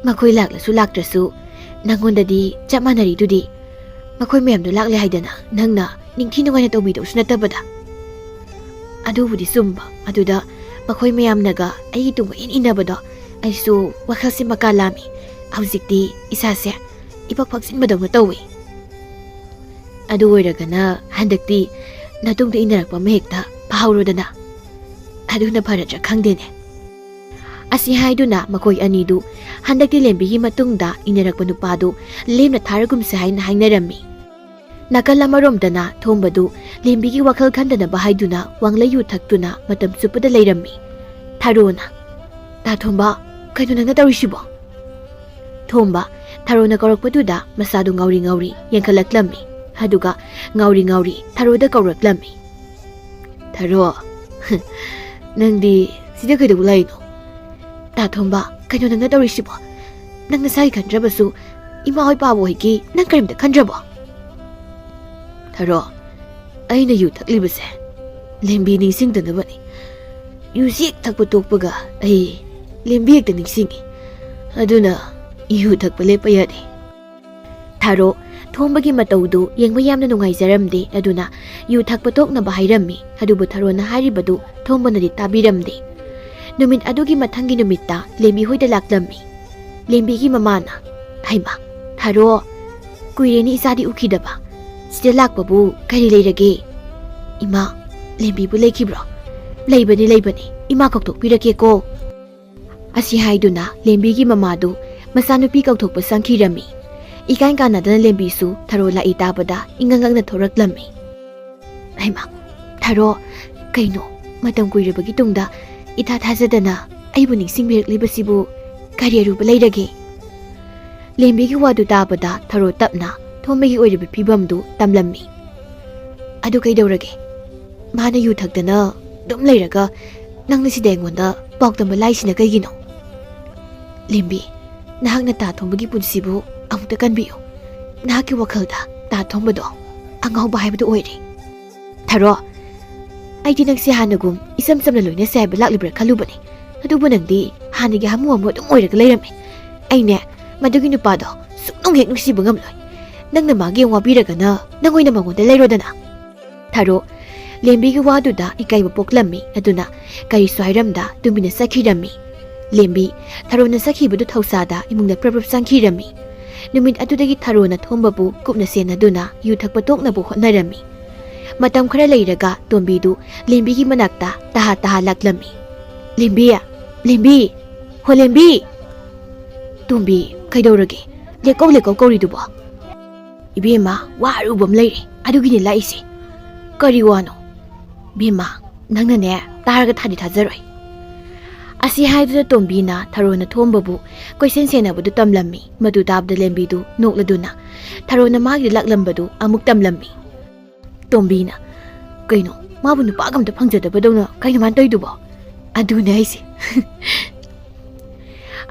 "ꯃꯈꯣꯏ ꯂꯥꯛꯂꯁꯨ ꯂꯥꯛꯇ꯭ꯔꯁꯨ ꯅꯪꯉꯣꯟꯗꯗꯤ ꯆꯞ ꯃꯥꯟꯅꯔꯤꯗꯨꯗꯤ꯫ ꯃꯈꯣꯏ ꯃꯌꯥꯝꯗꯣ ꯂꯥꯛꯂꯦ ꯍꯥꯏꯗꯅ ꯅꯪꯅ ꯅꯤꯡꯊꯤ ꯅꯨꯡꯉꯥꯏꯅ ꯇꯧꯕꯤꯗꯧꯁꯨ ꯅꯠꯇꯕꯗ꯫" ꯑꯗꯨꯕꯨꯗꯤ ꯆꯨꯝꯕ꯫ ꯑꯗꯨꯗ ꯃꯈꯣꯏ ꯃꯌꯥꯝꯅꯒ ꯑꯩꯒꯤ ꯇꯨꯡ ꯀꯣꯏꯏꯟ ꯏꯟꯅꯕꯗꯣ ꯑꯩꯁꯨ ꯋꯥꯈꯜꯁꯦ ꯃꯀꯥ ꯂꯥꯝꯃꯤ꯫ ꯍꯧꯖꯤꯛꯇꯤ ꯏꯁꯥꯁꯦ ꯏꯄꯛ ꯄꯛꯆꯤꯟꯕꯗꯧꯅ ꯇꯧꯏ꯫ ꯑꯗꯨ ꯑꯣꯏꯔꯒꯅ ꯍꯟꯗꯛꯇꯤ ꯅꯇꯨꯡꯗ ꯏꯟꯅꯔꯛꯄ ꯑꯃ ꯍꯦꯛꯇ ꯐꯥꯍꯧꯔꯣꯗꯅ꯫ ꯑꯗꯨꯅ ꯐꯔꯗ꯭ꯔꯥ ꯈꯪꯗꯦꯅꯦ꯫ ꯑꯁꯤ ꯍꯥꯏꯗꯨꯅ ꯃꯈꯣꯏ ꯑꯅꯤꯗꯨ ꯍꯟꯗꯛꯇꯤ ꯂꯦꯝꯕꯤꯒꯤ ꯃꯇꯨꯡꯗ ꯏꯟꯅꯔꯛꯄ ꯅꯨꯄꯥꯗꯨ ꯂꯦꯝꯅ ꯊꯥꯔꯒꯨꯝꯁꯦ ꯍꯥꯏꯅ ꯍꯥꯏꯅꯔꯝꯃꯤ꯫ ꯅꯥꯀꯜ ꯑꯃꯔꯣꯝꯗꯅ ꯊꯣꯝꯕꯗꯨ ꯂꯦꯝꯕꯤꯒꯤ ꯋꯥꯈꯜ ꯈꯟꯗꯅꯕ ꯍꯥꯏꯗꯨꯅ ꯋꯥꯡꯂꯩ ꯌꯨ ꯊꯛꯇꯨꯅ ꯃꯇꯝ ꯆꯨꯞꯄꯗ ꯂꯩꯔꯝꯃꯤ꯫ ꯊꯔꯣꯅ, "ꯇꯥ ꯊꯣꯝꯕ, ꯀꯩꯅꯣ ꯅꯪꯅ ꯇꯧꯔꯤꯁꯤꯕꯣ?" ꯊꯣꯝꯕ ꯊꯔꯣꯅ ꯀꯧꯔꯛꯄꯗꯨꯗ ꯃꯁꯥꯗꯨ ꯉꯥꯎꯔꯤ ꯉꯥꯎꯔꯤ ꯌꯦꯡꯈꯠꯂꯛꯂꯝꯃꯤ꯫ ꯑꯗꯨꯒ ꯉꯥꯎꯔꯤ ꯉꯥꯎꯔꯤ ꯊꯔꯣꯗ ꯀꯧꯔꯛꯂꯝꯃꯤ꯫ "ꯊꯔꯣ, ꯅꯪꯗꯤ ꯁꯤꯗ ꯀꯩꯗꯧꯕ ꯂꯥꯛꯏꯅꯣ?" "ꯇꯥ ꯊꯣꯝꯕ, ꯀꯩꯅꯣ ꯅꯪꯅ ꯇꯧꯔꯤꯁꯤꯕꯣ? ꯅꯪ ꯅꯁꯥꯒꯤ ꯈꯟꯗ꯭ꯔꯕꯁꯨ ꯏꯃꯥ ꯍꯣꯏ ꯄꯥꯕ ꯍꯣꯏꯒꯤ ꯅꯪ ꯀꯔꯤꯝꯇ ꯈꯟꯗ꯭ꯔꯕꯣ?" "ꯊꯔꯣ, ꯑꯩꯅ ꯌꯨ ꯊꯛꯂꯤꯕꯁꯦ ꯂꯦꯝꯕꯤ ꯅꯤꯡꯁꯤꯡꯗꯅꯕꯅꯤ꯫ ꯌꯨ ꯍꯦꯛ ꯊꯛꯄ ꯇꯣꯛꯄꯒ ꯑꯩ ꯂꯦꯝꯕꯤ ꯍꯦꯛꯇ ꯅꯤꯡꯁꯤꯡꯉꯤ꯫ ꯑꯗꯨꯅ ꯌꯨ ꯊꯛꯄ ꯂꯦꯞꯄ ꯌꯥꯗꯦ꯫ ꯊꯥꯔꯣ ꯊꯣꯝꯕꯒꯤ ꯃꯇꯧꯗꯨ ꯌꯦꯡꯕ ꯌꯥꯝꯅ ꯅꯨꯡꯉꯥꯏꯖꯔꯝꯗꯦ꯫ ꯑꯗꯨꯅ ꯌꯨ ꯊꯛꯄ ꯇꯣꯛꯅꯕ ꯍꯥꯏꯔꯝꯃꯤ꯫ ꯑꯗꯨꯕꯨ ꯊꯥꯔꯣꯅ ꯍꯥꯏꯔꯤꯕꯗꯨ ꯊꯣꯝꯕꯅꯗꯤ ꯇꯥꯕꯤꯔꯝꯗꯦ꯫ ꯅꯨꯃꯤꯠ ꯑꯗꯨꯒꯤ ꯃꯊꯪꯒꯤ ꯅꯨꯃꯤꯠꯇ ꯂꯦꯝꯕꯤ ꯍꯣꯏꯗ ꯂꯥꯛꯂꯝꯃꯤ꯫ ꯂꯦꯝꯕꯤꯒꯤ ꯃꯃꯥꯅ, "ꯍꯩꯃꯥ, ꯊꯥꯔꯣ, ꯀꯨꯏꯔꯦꯅꯦ ꯏꯆꯥꯗꯤ ꯎꯈꯤꯗꯕ꯫ ꯁꯤꯗ ꯂꯥꯛꯄꯕꯨ ꯀꯔꯤ ꯂꯩꯔꯒꯦ? ꯏꯃꯥ, ꯂꯦꯝꯕꯤꯕꯨ ꯂꯩꯈꯤꯕ꯭ꯔꯣ?" "ꯂꯩꯕꯅꯤ, ꯂꯩꯕꯅꯤ꯫ ꯏꯃꯥ ꯀꯧꯊꯣꯛꯄꯤꯔꯛꯀꯦꯀꯣ꯫" ꯑꯁꯤ ꯍꯥꯏꯗꯨꯅ ꯂꯦꯝꯕꯤꯒꯤ ꯃꯃꯥꯗꯨ ꯃꯆꯥꯅꯨꯄꯤ ꯀꯧꯊꯣꯛꯄ ꯆꯪꯈꯤꯔꯝꯃꯤ꯫ ꯏꯀꯥꯏ ꯀꯥꯟꯅꯗꯅ ꯂꯦꯝꯕꯤꯁꯨ ꯊꯥꯔꯣ ꯂꯥꯛꯏ ꯇꯥꯕꯗ ꯏꯉꯛ ꯉꯛꯅ ꯊꯣꯔꯛꯂꯝꯃꯤ꯫ "ꯍꯩꯃꯥ, ꯊꯥꯔꯣ, ꯀꯩꯅꯣ, ꯃꯇꯝ ꯀꯨꯏꯔꯕꯒꯤ ꯇꯨꯡꯗ ꯏꯊꯥ ꯊꯥꯖꯗꯅ ꯑꯩꯕꯨ ꯅꯤꯡꯁꯤꯡꯕꯤꯔꯛꯂꯤꯕꯁꯤꯕꯨ ꯀꯔꯤ ꯑꯔꯨꯕ ꯂꯩꯔꯒꯦ?" ꯂꯦꯝꯕꯤꯒꯤ ꯋꯥꯗꯨ ꯇꯥꯕꯗ ꯊꯥꯔꯣ ꯇꯞꯅ ꯊꯣꯝꯕꯒꯤ ꯑꯣꯏꯔꯤꯕ ꯐꯤꯕꯝꯗꯨ ꯇꯝꯂꯝꯃꯤ꯫ "ꯑꯗꯨ ꯀꯩꯗꯧꯔꯒꯦ? ꯃꯥꯅ ꯌꯨ ꯊꯛꯇꯅ ꯑꯗꯨꯝ ꯂꯩꯔꯒ ꯅꯪꯅ ꯁꯤꯗ ꯑꯩꯉꯣꯟꯗ ꯄꯥꯎ ꯇꯝꯕ ꯂꯥꯏꯁꯤꯅ ꯀꯩꯒꯤꯅꯣ? ꯂꯦꯝꯕꯤ, ꯅꯍꯥꯛꯅ ꯇꯥ ꯊꯣꯝꯕꯒꯤ ꯄꯨꯟꯁꯤꯕꯨ ꯑꯃꯨꯛꯇ ꯀꯟꯕꯤꯌꯨ꯫ ꯅꯍꯥꯛꯀꯤ ꯋꯥꯈꯜꯗ ꯇꯥ ꯊꯣꯝꯕꯗꯣ ꯑꯉꯥꯎꯕ ꯍꯥꯏꯕꯗꯨ ꯑꯣꯏꯔꯦ꯫" "ꯊꯥꯔꯣ, ꯑꯩꯗꯤ ꯅꯪꯁꯦ ꯍꯥꯟꯅꯒꯨꯝ ꯏꯆꯝ ꯆꯝꯅ ꯂꯣꯏꯅꯁꯦ ꯍꯥꯏꯕ ꯂꯥꯛꯂꯤꯕ꯭ꯔꯥ ꯈꯜꯂꯨꯕꯅꯦ꯫ ꯑꯗꯨꯕꯨ ꯅꯪꯗꯤ ꯍꯥꯟꯅꯒꯤ ꯍꯥꯃꯨ ꯍꯥꯃꯨ ꯑꯗꯨꯝ ꯑꯣꯏꯔꯒ ꯂꯩꯔꯝꯃꯦ꯫ ꯑꯩꯅꯦ ꯃꯗꯨꯒꯤ ꯅꯨꯄꯥꯗꯣ ꯁꯨꯛꯅꯨꯡ ꯍꯦꯛ ꯅꯨꯡꯁꯤꯕ ꯉꯝꯂꯣꯏ꯫ ꯅꯪꯅ ꯃꯥꯒꯤ ꯑꯃꯨꯛ ꯋꯥꯕꯤꯔꯒꯅ ꯅꯪ ꯑꯣꯏꯅ ꯃꯉꯣꯟꯗ ꯂꯩꯔꯣꯗꯅ꯫" ꯊꯥꯔꯣ ꯂꯦꯝꯕꯤꯒꯤ ꯋꯥꯗꯨꯗ ꯏꯀꯥꯏꯕ ꯄꯣꯛꯂꯝꯃꯤ꯫ ꯑꯗꯨꯅ ꯀꯔꯤꯁꯨ ꯍꯥꯏꯔꯝꯗ ꯇꯨꯃꯤꯟꯅ ꯆꯠꯈꯤꯔꯝꯃꯤ꯫ ꯂꯦꯝꯕꯤ ꯊꯥꯔꯣꯅ ꯆꯠꯈꯤꯕꯗꯨ ꯊꯧꯁꯥꯗ ꯏꯃꯨꯡꯗ ꯄ꯭ꯔꯞ ꯄ꯭ꯔꯞ ꯆꯪꯈꯤꯔꯝꯃꯤ꯫ ꯅꯨꯃꯤꯠ ꯑꯗꯨꯗꯒꯤ ꯊꯥꯔꯣꯅ ꯊꯣꯝꯕꯕꯨ ꯀꯨꯞꯅ ꯁꯦꯟꯅꯗꯨꯅ ꯌꯨ ꯊꯛꯄ ꯇꯣꯛꯅꯕ ꯍꯣꯠꯅꯔꯝꯃꯤ꯫ ꯃꯇꯝ ꯈꯔ ꯂꯩꯔꯒ ꯇꯣꯝꯕꯤꯗꯨ ꯂꯦꯝꯕꯤꯒꯤ ꯃꯅꯥꯛꯇ ꯇꯍꯥ ꯇꯍꯥ ꯂꯥꯛꯂꯝꯃꯤ꯫ "ꯂꯦꯝꯕꯤ! ꯂꯦꯝꯕꯤ! ꯍꯣ ꯂꯦꯝꯕꯤ!" "ꯇꯣꯝꯕꯤ, ꯀꯩꯗꯧꯔꯒꯦ? ꯂꯦꯛꯀꯧ ꯂꯦꯛꯀꯧ ꯀꯧꯔꯤꯗꯨꯕꯣ?" "ꯏꯕꯦꯝꯃ, ꯋꯥ ꯑꯔꯨꯕ ꯑꯃ ꯂꯩꯔꯦ, ꯑꯗꯨꯒꯤꯅꯦ ꯂꯥꯛꯏꯁꯦ꯫" "ꯀꯔꯤ ꯋꯥꯅꯣ?" "ꯏꯕꯦꯝꯃ, ꯅꯪꯅꯅꯦ ꯇꯥꯔꯒ ꯊꯥꯗꯤ ꯊꯥꯖꯔꯣꯏ꯫" ꯑꯁꯤ ꯍꯥꯏꯗꯨꯅ ꯇꯣꯝꯕꯤꯅ ꯊꯥꯔꯣꯅ ꯊꯣꯝꯕꯕꯨ ꯀꯣꯏꯁꯦꯟ ꯁꯦꯟꯅꯕꯗꯨ ꯇꯝꯂꯝꯃꯤ꯫ ꯃꯗꯨ ꯇꯥꯕꯗ ꯂꯦꯝꯕꯤꯗꯨ ꯅꯣꯛꯂꯗꯨꯅ ꯊꯥꯔꯣꯅ ꯃꯥꯒꯤꯗ ꯂꯥꯛꯂꯝꯕꯗꯨ ꯑꯃꯨꯛ ꯇꯝꯂꯝꯃꯤ꯫ ꯇꯣꯝꯕꯤꯅ, "ꯀꯩꯅꯣ, ꯃꯥꯕꯨ ꯅꯨꯄꯥꯒ ꯑꯝꯇ ꯐꯪꯖꯗꯕꯗꯧꯅ ꯀꯩꯅꯣ ꯃꯥꯅ ꯇꯧꯔꯤꯗꯨꯕꯣ?" "ꯑꯗꯨꯅꯦ ꯍꯥꯏꯁꯦ꯫"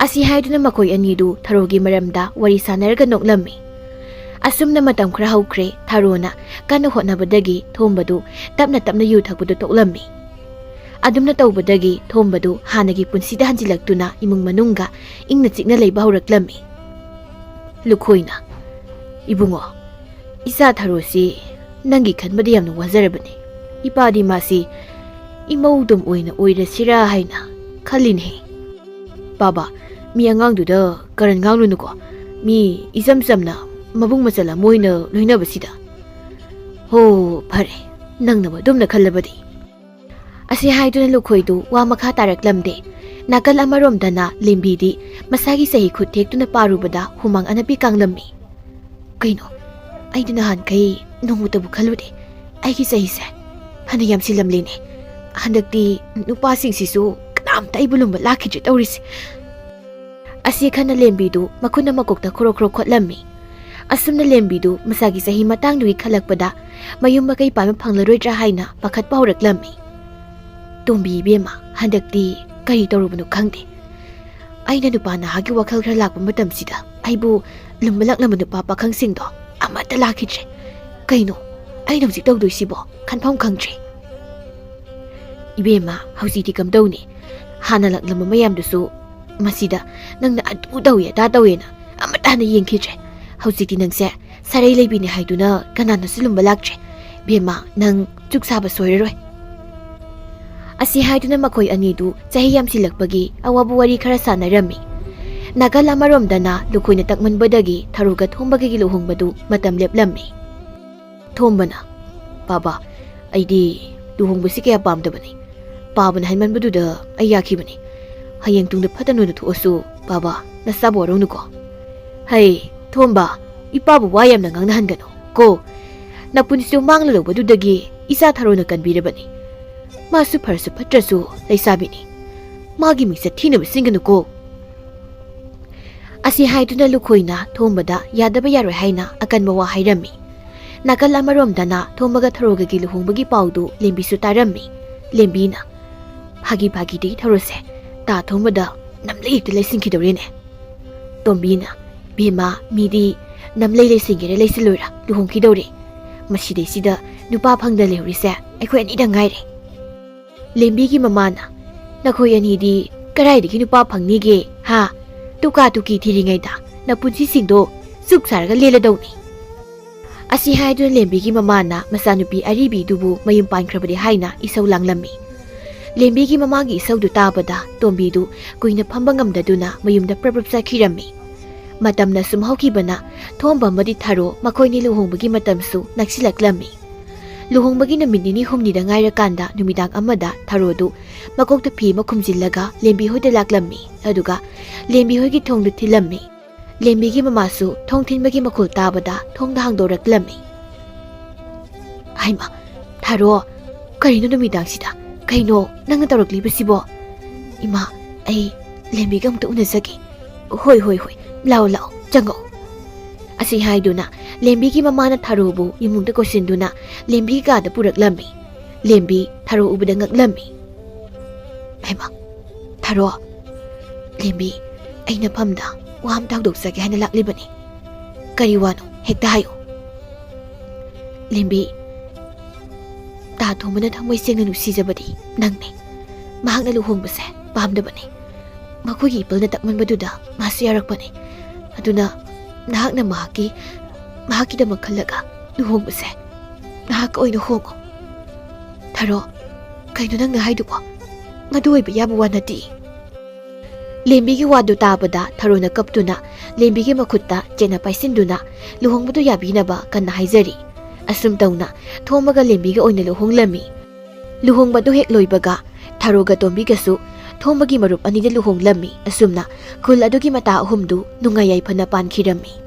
ꯑꯁꯤ ꯍꯥꯏꯗꯨꯅ ꯃꯈꯣꯏ ꯑꯅꯤꯗꯨ ꯊꯥꯔꯣꯒꯤ ꯃꯔꯝꯗ ꯋꯥꯔꯤ ꯁꯥꯟꯅꯔꯒ ꯅꯣꯛꯂꯝꯃꯤ꯫ ꯑꯁꯨꯝꯅ ꯃꯇꯝ ꯈꯔ ꯍꯧꯈ꯭ꯔꯦ꯫ ꯊꯥꯔꯣꯅ ꯀꯟꯅ ꯍꯣꯠꯅꯕꯗꯒꯤ ꯊꯣꯝꯕꯗꯨ ꯇꯞꯅ ꯇꯞꯅ ꯌꯨ ꯊꯛꯄꯗꯨ ꯇꯣꯛꯂꯝꯃꯤ꯫ ꯑꯗꯨꯝꯅ ꯇꯧꯕꯗꯒꯤ ꯊꯣꯝꯕꯗꯨ ꯍꯥꯟꯅꯒꯤ ꯄꯨꯟꯁꯤꯗ ꯍꯟꯖꯤꯜꯂꯛꯇꯨꯅ ꯏꯃꯨꯡ ꯃꯅꯨꯡꯒ ꯏꯪꯅ ꯆꯤꯛꯅ ꯂꯩꯕ ꯍꯧꯔꯛꯂꯝꯃꯤ꯫ ꯂꯨꯈꯣꯏꯅ, "ꯏꯕꯨꯡꯉꯣ, ꯏꯆꯥ ꯊꯔꯣꯁꯤ ꯅꯪꯒꯤ ꯈꯟꯕꯗ ꯌꯥꯝꯅ ꯋꯥꯖꯔꯕꯅꯤ꯫ ꯏꯄꯥꯗꯤ ꯃꯥꯁꯤ ꯏꯃꯧꯗꯣꯝ ꯑꯣꯏꯅ ꯑꯣꯏꯔꯁꯤꯔꯥ ꯍꯥꯏꯅ ꯈꯜꯂꯤꯅꯦ꯫ ꯕꯥꯕꯥ, ꯃꯤ ꯑꯉꯥꯡꯗꯨꯗ ꯀꯔꯟ ꯉꯥꯡꯂꯨꯅꯨꯀꯣ꯫ ꯃꯤ ꯏꯆꯝ ꯆꯝꯅ ꯃꯕꯨꯡ ꯃꯆꯜ ꯑꯃ ꯑꯣꯏꯅ ꯂꯣꯏꯅꯕꯁꯤꯗ꯫ ꯍꯣ, ꯐꯔꯦ, ꯅꯪꯅ ꯑꯗꯨꯝꯅ ꯈꯜꯂꯕꯗꯤ"꯫ ꯑꯁꯤ ꯍꯥꯏꯗꯨꯅ ꯂꯨꯈꯣꯏꯗꯨ ꯋꯥ ꯃꯈꯥ ꯇꯥꯔꯛꯂꯝꯗꯦ꯫ ꯅꯥꯀꯜ ꯑꯃꯔꯣꯝꯗꯅ ꯂꯦꯝꯕꯤꯗꯤ ꯃꯁꯥꯒꯤ ꯆꯍꯤ ꯈꯨꯠ ꯊꯦꯛꯇꯨꯅ ꯄꯥꯔꯨꯕꯗ ꯍꯨꯃꯥꯡ ꯑꯅꯞꯄꯤ ꯀꯥꯡꯂꯝꯃꯤ꯫ "ꯀꯩꯅꯣ? ꯑꯩꯗꯤ ꯅꯍꯥꯟꯈꯩ ꯅꯣꯡꯃꯇꯕꯨ ꯈꯜꯂꯨꯗꯦ꯫ ꯑꯩꯒꯤ ꯆꯍꯤꯁꯦ ꯐꯅ ꯌꯥꯝꯁꯤꯜꯂꯝꯂꯦꯅꯦ꯫ ꯍꯟꯗꯛꯇꯤ ꯅꯨꯄꯥꯁꯤꯡꯁꯤꯁꯨ ꯀꯅꯥꯝꯇ ꯑꯩꯕꯨ ꯂꯨꯝꯕ ꯂꯥꯛꯈꯤꯗ꯭ꯔꯦ ꯇꯧꯔꯤꯁꯦ"꯫ ꯑꯁꯤ ꯈꯟꯅ ꯂꯦꯝꯕꯤꯗꯨ ꯃꯈꯨꯠꯅ ꯃꯀꯣꯛꯇ ꯈꯣꯔꯣ ꯈꯣꯔꯣ ꯈꯣꯠꯂꯝꯃꯤ꯫ ꯑꯁꯨꯝꯅ ꯂꯦꯝꯕꯤꯗꯨ ꯃꯁꯥꯒꯤ ꯆꯍꯤ ꯃꯇꯥꯡꯗꯨꯒꯤ ꯈꯜꯂꯛꯄꯗ ꯃꯌꯨꯝ ꯃꯀꯩ ꯄꯥꯟꯕ ꯐꯪꯂꯔꯣꯏꯗ꯭ꯔꯥ ꯍꯥꯏꯅ ꯄꯥꯈꯠꯄ ꯍꯧꯔꯛꯂꯝꯃꯤ꯫ "ꯇꯣꯝꯕꯤ ꯏꯕꯦꯝꯃ, ꯍꯟꯗꯛꯇꯤ ꯀꯔꯤ ꯇꯧꯔꯨꯕꯅꯣ ꯈꯪꯗꯦ꯫ ꯑꯩꯅ ꯅꯨꯄꯥ ꯅꯍꯥꯒꯤ ꯋꯥꯈꯜ ꯈꯔ ꯂꯥꯛꯄ ꯃꯇꯝꯁꯤꯗ ꯑꯩꯕꯨ ꯂꯨꯝꯕ ꯂꯥꯛꯂꯝꯕ ꯅꯨꯄꯥ ꯄꯥꯈꯪꯁꯤꯡꯗꯣ ꯑꯃꯠꯇ ꯂꯥꯛꯈꯤꯗ꯭ꯔꯦ꯫ ꯀꯩꯅꯣ ꯑꯩꯅ ꯍꯧꯖꯤꯛ ꯇꯧꯗꯣꯏꯁꯤꯕꯣ? ꯈꯟꯐꯝ ꯈꯪꯗ꯭ꯔꯦ"꯫ "ꯏꯕꯦꯝꯃ, ꯍꯧꯖꯤꯛꯇꯤ ꯀꯝꯗꯧꯅꯤ? ꯍꯥꯟꯅ ꯂꯥꯛꯂꯝꯕ ꯃꯌꯥꯝꯗꯨꯁꯨ ꯃꯁꯤꯗ ꯅꯪꯅ ꯑꯗꯨ ꯇꯧꯏ ꯑꯗꯥ ꯇꯧꯏꯅ ꯑꯃꯠꯇ ꯍꯟꯅ ꯌꯦꯡꯈꯤꯗ꯭ꯔꯦ꯫ ꯍꯧꯖꯤꯛꯇꯤ ꯅꯪꯁꯦ ꯁꯥꯔꯩ ꯂꯩꯕꯤꯅꯤ ꯍꯥꯏꯗꯨꯅ ꯀꯅꯥꯅꯁꯨ ꯂꯨꯝꯕ ꯂꯥꯛꯇ꯭ꯔꯦ꯫ ꯕꯦꯝꯃ, ꯅꯪ ꯆꯨꯛ ꯁꯥꯕ ꯁꯣꯏꯔꯔꯣꯏ"꯫ ꯑꯁꯤ ꯍꯥꯏꯗꯨꯅ ꯃꯈꯣꯏ ꯑꯅꯤꯗꯨ ꯆꯍꯤ ꯌꯥꯝꯁꯤꯜꯂꯛꯄꯒꯤ ꯑꯋꯥꯕ ꯋꯥꯔꯤ ꯈꯔ ꯁꯥꯟꯅꯔꯝꯃꯤ꯫ ꯅꯥꯀꯜ ꯑꯃꯔꯣꯝꯗꯅ ꯂꯨꯈꯣꯏꯅ ꯇꯛꯃꯟꯕꯗꯒꯤ ꯊꯔꯣꯒ ꯊꯣꯝꯕꯒꯒꯤ ꯂꯨꯍꯣꯡꯕꯗꯨ ꯃꯇꯝ ꯂꯦꯞꯂꯝꯃꯤ꯫ ꯊꯣꯝꯕꯅ, "ꯕꯥꯕꯥ, ꯑꯩꯗꯤ ꯂꯨꯍꯣꯡꯕꯁꯤ ꯀꯌꯥ ꯄꯥꯝꯗꯕꯅꯤ꯫ ꯄꯥꯕꯅ ꯍꯥꯏꯃꯟꯕꯗꯨꯗ ꯑꯩ ꯌꯥꯈꯤꯕꯅꯤ꯫ ꯍꯌꯦꯡ ꯇꯨꯡꯗ ꯐꯠꯇ ꯅꯨꯡꯗ ꯊꯣꯛꯑꯁꯨ, ꯕꯥꯕꯥ, ꯅꯁꯥꯕꯨ ꯋꯥꯔꯧꯅꯨꯀꯣ"꯫ "ꯍꯩ, ꯊꯣꯝꯕ, ꯏꯄꯥꯕꯨ ꯋꯥ ꯌꯥꯝꯅ ꯉꯥꯡꯅꯍꯟꯒꯅꯨ ꯀꯣ꯫ ꯅꯄꯨꯟꯁꯤꯗꯨ ꯃꯥꯡꯂ ꯂꯧꯕꯗꯨꯗꯒꯤ ꯏꯆꯥ ꯊꯔꯣꯅ ꯀꯟꯕꯤꯔꯕꯅꯤ꯫ ꯃꯥꯁꯨ ꯐꯔꯁꯨ ꯐꯠꯇ꯭ꯔꯁꯨ ꯂꯩꯁꯥꯕꯤꯅꯤ꯫ ꯃꯥꯒꯤ ꯃꯤꯡꯆꯠ ꯊꯤꯅꯕ ꯁꯤꯟꯒꯅꯨꯀꯣ"꯫ ꯑꯁꯤ ꯍꯥꯏꯗꯨꯅ ꯂꯨꯈꯣꯏꯅ ꯊꯣꯝꯕꯗ ꯌꯥꯗꯕ ꯌꯥꯔꯣꯏ ꯍꯥꯏꯅ ꯑꯀꯟꯕ ꯋꯥ ꯍꯥꯏꯔꯝꯃꯤ꯫ ꯅꯥꯀꯜ ꯑꯃꯔꯣꯝꯗꯅ ꯊꯣꯝꯕꯒ ꯊꯔꯣꯒꯒꯤ ꯂꯨꯍꯣꯡꯕꯒꯤ ꯄꯥꯎꯗꯨ ꯂꯦꯝꯕꯤꯁꯨ ꯇꯥꯔꯝꯃꯤ꯫ ꯂꯦꯝꯕꯤꯅ, "ꯐꯥꯒꯤ ꯐꯥꯒꯤꯗꯤ ꯊꯔꯣꯁꯦ ꯇꯥ ꯊꯣꯝꯕꯗ ꯅꯝꯂꯩ ꯍꯦꯛꯇ ꯂꯩꯁꯤꯟꯈꯤꯗꯧꯔꯦꯅꯦ"꯫ ꯇꯣꯝꯕꯤꯅ, "ꯕꯦꯝꯃ, ꯃꯤꯗꯤ ꯅꯝꯂꯩ ꯂꯩꯁꯤꯟꯒꯦꯔꯥ ꯂꯩꯁꯤꯜꯂꯣꯏꯔꯥ ꯂꯨꯍꯣꯡꯈꯤꯗꯧꯔꯦ꯫ ꯃꯁꯤꯗꯩꯁꯤꯗ ꯅꯨꯄꯥ ꯐꯪꯗ ꯂꯩꯍꯧꯔꯤꯁꯦ ꯑꯩꯈꯣꯏ ꯑꯅꯤꯗꯪ ꯉꯥꯏꯔꯦ"꯫ ꯂꯦꯝꯕꯤꯒꯤ ꯃꯃꯥꯅ, "ꯅꯈꯣꯏ ꯑꯅꯤꯗꯤ ꯀꯗꯥꯏꯗꯒꯤ ꯅꯨꯄꯥ ꯐꯪꯅꯤꯒꯦ, ꯍꯥ? ꯇꯨꯀꯥ ꯇꯨꯀꯤ ꯊꯤꯔꯤꯉꯩꯗ ꯅꯄꯨꯟꯁꯤꯁꯤꯡꯗꯣ ꯆꯨꯛ ꯁꯥꯔꯒ ꯂꯦꯜꯂꯗꯧꯅꯤ꯫" ꯑꯁꯤ ꯍꯥꯏꯗꯨꯅ ꯂꯦꯝꯕꯤꯒꯤ ꯃꯃꯥꯅ ꯃꯆꯥꯅꯨꯄꯤ ꯑꯔꯤꯕꯤꯗꯨꯕꯨ ꯃꯌꯨꯝ ꯄꯥꯟꯈ꯭ꯔꯕꯗꯤ ꯍꯥꯏꯅ ꯏꯁꯧ ꯂꯥꯡꯂꯝꯃꯤ꯫ ꯂꯦꯝꯕꯤꯒꯤ ꯃꯃꯥꯒꯤ ꯏꯁꯧꯗꯨ ꯇꯥꯕꯗ ꯇꯣꯝꯕꯤꯗꯨ ꯀꯨꯏꯅ ꯐꯝꯕ ꯉꯝꯗꯗꯨꯅ ꯃꯌꯨꯝꯗ ꯄ꯭ꯔꯞ ꯄ꯭ꯔꯞ ꯆꯠꯈꯤꯔꯝꯃꯤ꯫ ꯃꯇꯝꯅ ꯁꯨꯝ ꯍꯧꯈꯤꯕꯅ ꯊꯣꯝꯕ ꯑꯃꯗꯤ ꯊꯥꯔꯣ ꯃꯈꯣꯏꯅꯤ ꯂꯨꯍꯣꯡꯕꯒꯤ ꯃꯇꯝꯁꯨ ꯅꯛꯁꯤꯜꯂꯛꯂꯝꯃꯤ꯫ ꯂꯨꯍꯣꯡꯕꯒꯤ ꯅꯨꯃꯤꯠ ꯅꯤꯅꯤ ꯍꯨꯝꯅꯤꯗ ꯉꯥꯏꯔꯀꯥꯟꯗ ꯅꯨꯃꯤꯗꯥꯡ ꯑꯃꯗ ꯊꯥꯔꯣꯗꯨ ꯃꯀꯣꯛꯇ ꯐꯤ ꯑꯃ ꯈꯨꯝꯖꯤꯜꯂꯒ ꯂꯦꯝꯕꯤ ꯍꯣꯏꯗ ꯂꯥꯛꯂꯝꯃꯤ꯫ ꯑꯗꯨꯒ ꯂꯦꯝꯕꯤ ꯍꯣꯏꯒꯤ ꯊꯣꯡꯗꯨ ꯊꯤꯜꯂꯝꯃꯤ꯫ ꯂꯦꯝꯕꯤꯒꯤ ꯃꯃꯥꯁꯨ ꯊꯣꯡ ꯊꯤꯟꯕꯒꯤ ꯃꯈꯣꯜ ꯇꯥꯕꯗ ꯊꯣꯡꯗ ꯍꯥꯡꯗꯣꯔꯛꯂꯝꯃꯤ꯫ "ꯍꯩꯃꯥ, ꯊꯥꯔꯣ, ꯀꯔꯤꯅꯣ ꯅꯨꯃꯤꯗꯥꯡꯁꯤꯗ? ꯀꯩꯅꯣ ꯅꯪꯅ ꯇꯧꯔꯛꯂꯤꯕꯁꯤꯕꯣ?" "ꯏꯃꯥ, ꯑꯩ ꯂꯦꯝꯕꯤꯒ ꯑꯃꯨꯛꯇ ꯎꯅꯖꯒꯦ꯫" "ꯍꯣꯏ, ꯍꯣꯏ, ꯍꯣꯏ, ꯂꯥꯛꯑꯣ, ꯂꯥꯛꯑꯣ, ꯆꯪꯉꯛꯑꯣ꯫" ꯑꯁꯤ ꯍꯥꯏꯗꯨꯅ ꯂꯦꯝꯕꯤꯒꯤ ꯃꯃꯥꯅ ꯊꯥꯔꯣꯕꯨ ꯏꯃꯨꯡꯗ ꯀꯧꯁꯤꯟꯗꯨꯅ ꯂꯦꯝꯕꯤꯒꯤ ꯀꯥꯗ ꯄꯨꯔꯛꯂꯝꯃꯤ꯫ ꯂꯦꯝꯕꯤ ꯊꯥꯔꯣ ꯎꯕꯗ ꯉꯛꯂꯝꯃꯤ꯫ "ꯍꯩꯃꯥ, ꯊꯥꯔꯣ, ꯂꯦꯝꯕꯤ, ꯑꯩ ꯅꯐꯝꯗ ꯋꯥ ꯑꯝꯇ ꯍꯧꯗꯣꯛꯆꯒꯦ ꯍꯥꯏꯅ ꯂꯥꯛꯂꯤꯕꯅꯤ꯫ ꯀꯔꯤ ꯋꯥꯅꯣ? ꯍꯦꯛꯇ ꯍꯥꯏꯌꯨ꯫" "ꯂꯦꯝꯕꯤ, ꯇꯥ ꯊꯣꯝꯕꯅ ꯊꯃꯣꯏ ꯁꯦꯡꯅ ꯅꯨꯡꯁꯤꯖꯕꯗꯤ ꯅꯪꯅꯤ꯫ ꯃꯍꯥꯛꯅ ꯂꯨꯍꯣꯡꯕꯁꯦ ꯄꯥꯝꯗꯕꯅꯤ꯫ ꯃꯈꯣꯏꯒꯤ ꯏꯄꯜꯅ ꯇꯛꯃꯟꯕꯗꯨꯗ ꯃꯥꯁꯨ ꯌꯥꯔꯛꯄꯅꯤ꯫ ꯑꯗꯨꯅ ꯅꯍꯥꯛꯅ ꯃꯍꯥꯛꯀꯤ, ꯃꯍꯥꯛꯀꯤꯗꯃꯛ ꯈꯜꯂꯒ ꯂꯨꯍꯣꯡꯕꯁꯦ ꯅꯍꯥꯛꯀ ꯑꯣꯏꯅ ꯍꯣꯡꯉꯣ꯫" "ꯊꯥꯔꯣ, ꯀꯩꯅꯣ ꯅꯪꯅ ꯍꯥꯏꯗꯨꯕꯣ? ꯃꯗꯨ ꯑꯣꯏꯕ ꯌꯥꯕ ꯋꯥ ꯅꯠꯇꯦ꯫" ꯂꯦꯝꯕꯤꯒꯤ ꯋꯥꯗꯨ ꯇꯥꯕꯗ ꯊꯥꯔꯣꯅ ꯀꯞꯇꯨꯅ ꯂꯦꯝꯕꯤꯒꯤ ꯃꯈꯨꯠꯇ ꯆꯦꯠꯅ ꯄꯥꯏꯁꯤꯟꯗꯨꯅ ꯂꯨꯍꯣꯡꯕꯗꯨ ꯌꯥꯕꯤꯅꯕ ꯀꯟꯅ ꯍꯥꯏꯖꯔꯤ꯫ ꯑꯁꯨꯝ ꯇꯧꯅ ꯊꯣꯝꯕꯒ ꯂꯦꯝꯕꯤꯒ ꯑꯣꯏꯅ ꯂꯨꯍꯣꯡꯂꯝꯃꯤ꯫ ꯂꯨꯍꯣꯡꯕꯗꯨ ꯍꯦꯛ ꯂꯣꯏꯕꯒ ꯊꯥꯔꯣꯒ ꯇꯣꯝꯕꯤꯒꯁꯨ ꯊꯣꯝꯕꯒꯤ ꯃꯔꯨꯞ ꯑꯅꯤꯗ ꯂꯨꯍꯣꯡꯂꯝꯃꯤ꯫ ꯑꯁꯨꯝꯅ ꯈꯨꯜ ꯑꯗꯨꯒꯤ ꯃꯇꯥ ꯑꯍꯨꯝꯗꯨ ꯅꯨꯡꯉꯥꯏ ꯌꯥꯏꯐꯅ ꯄꯥꯟꯈꯤꯔꯝꯃꯤ꯫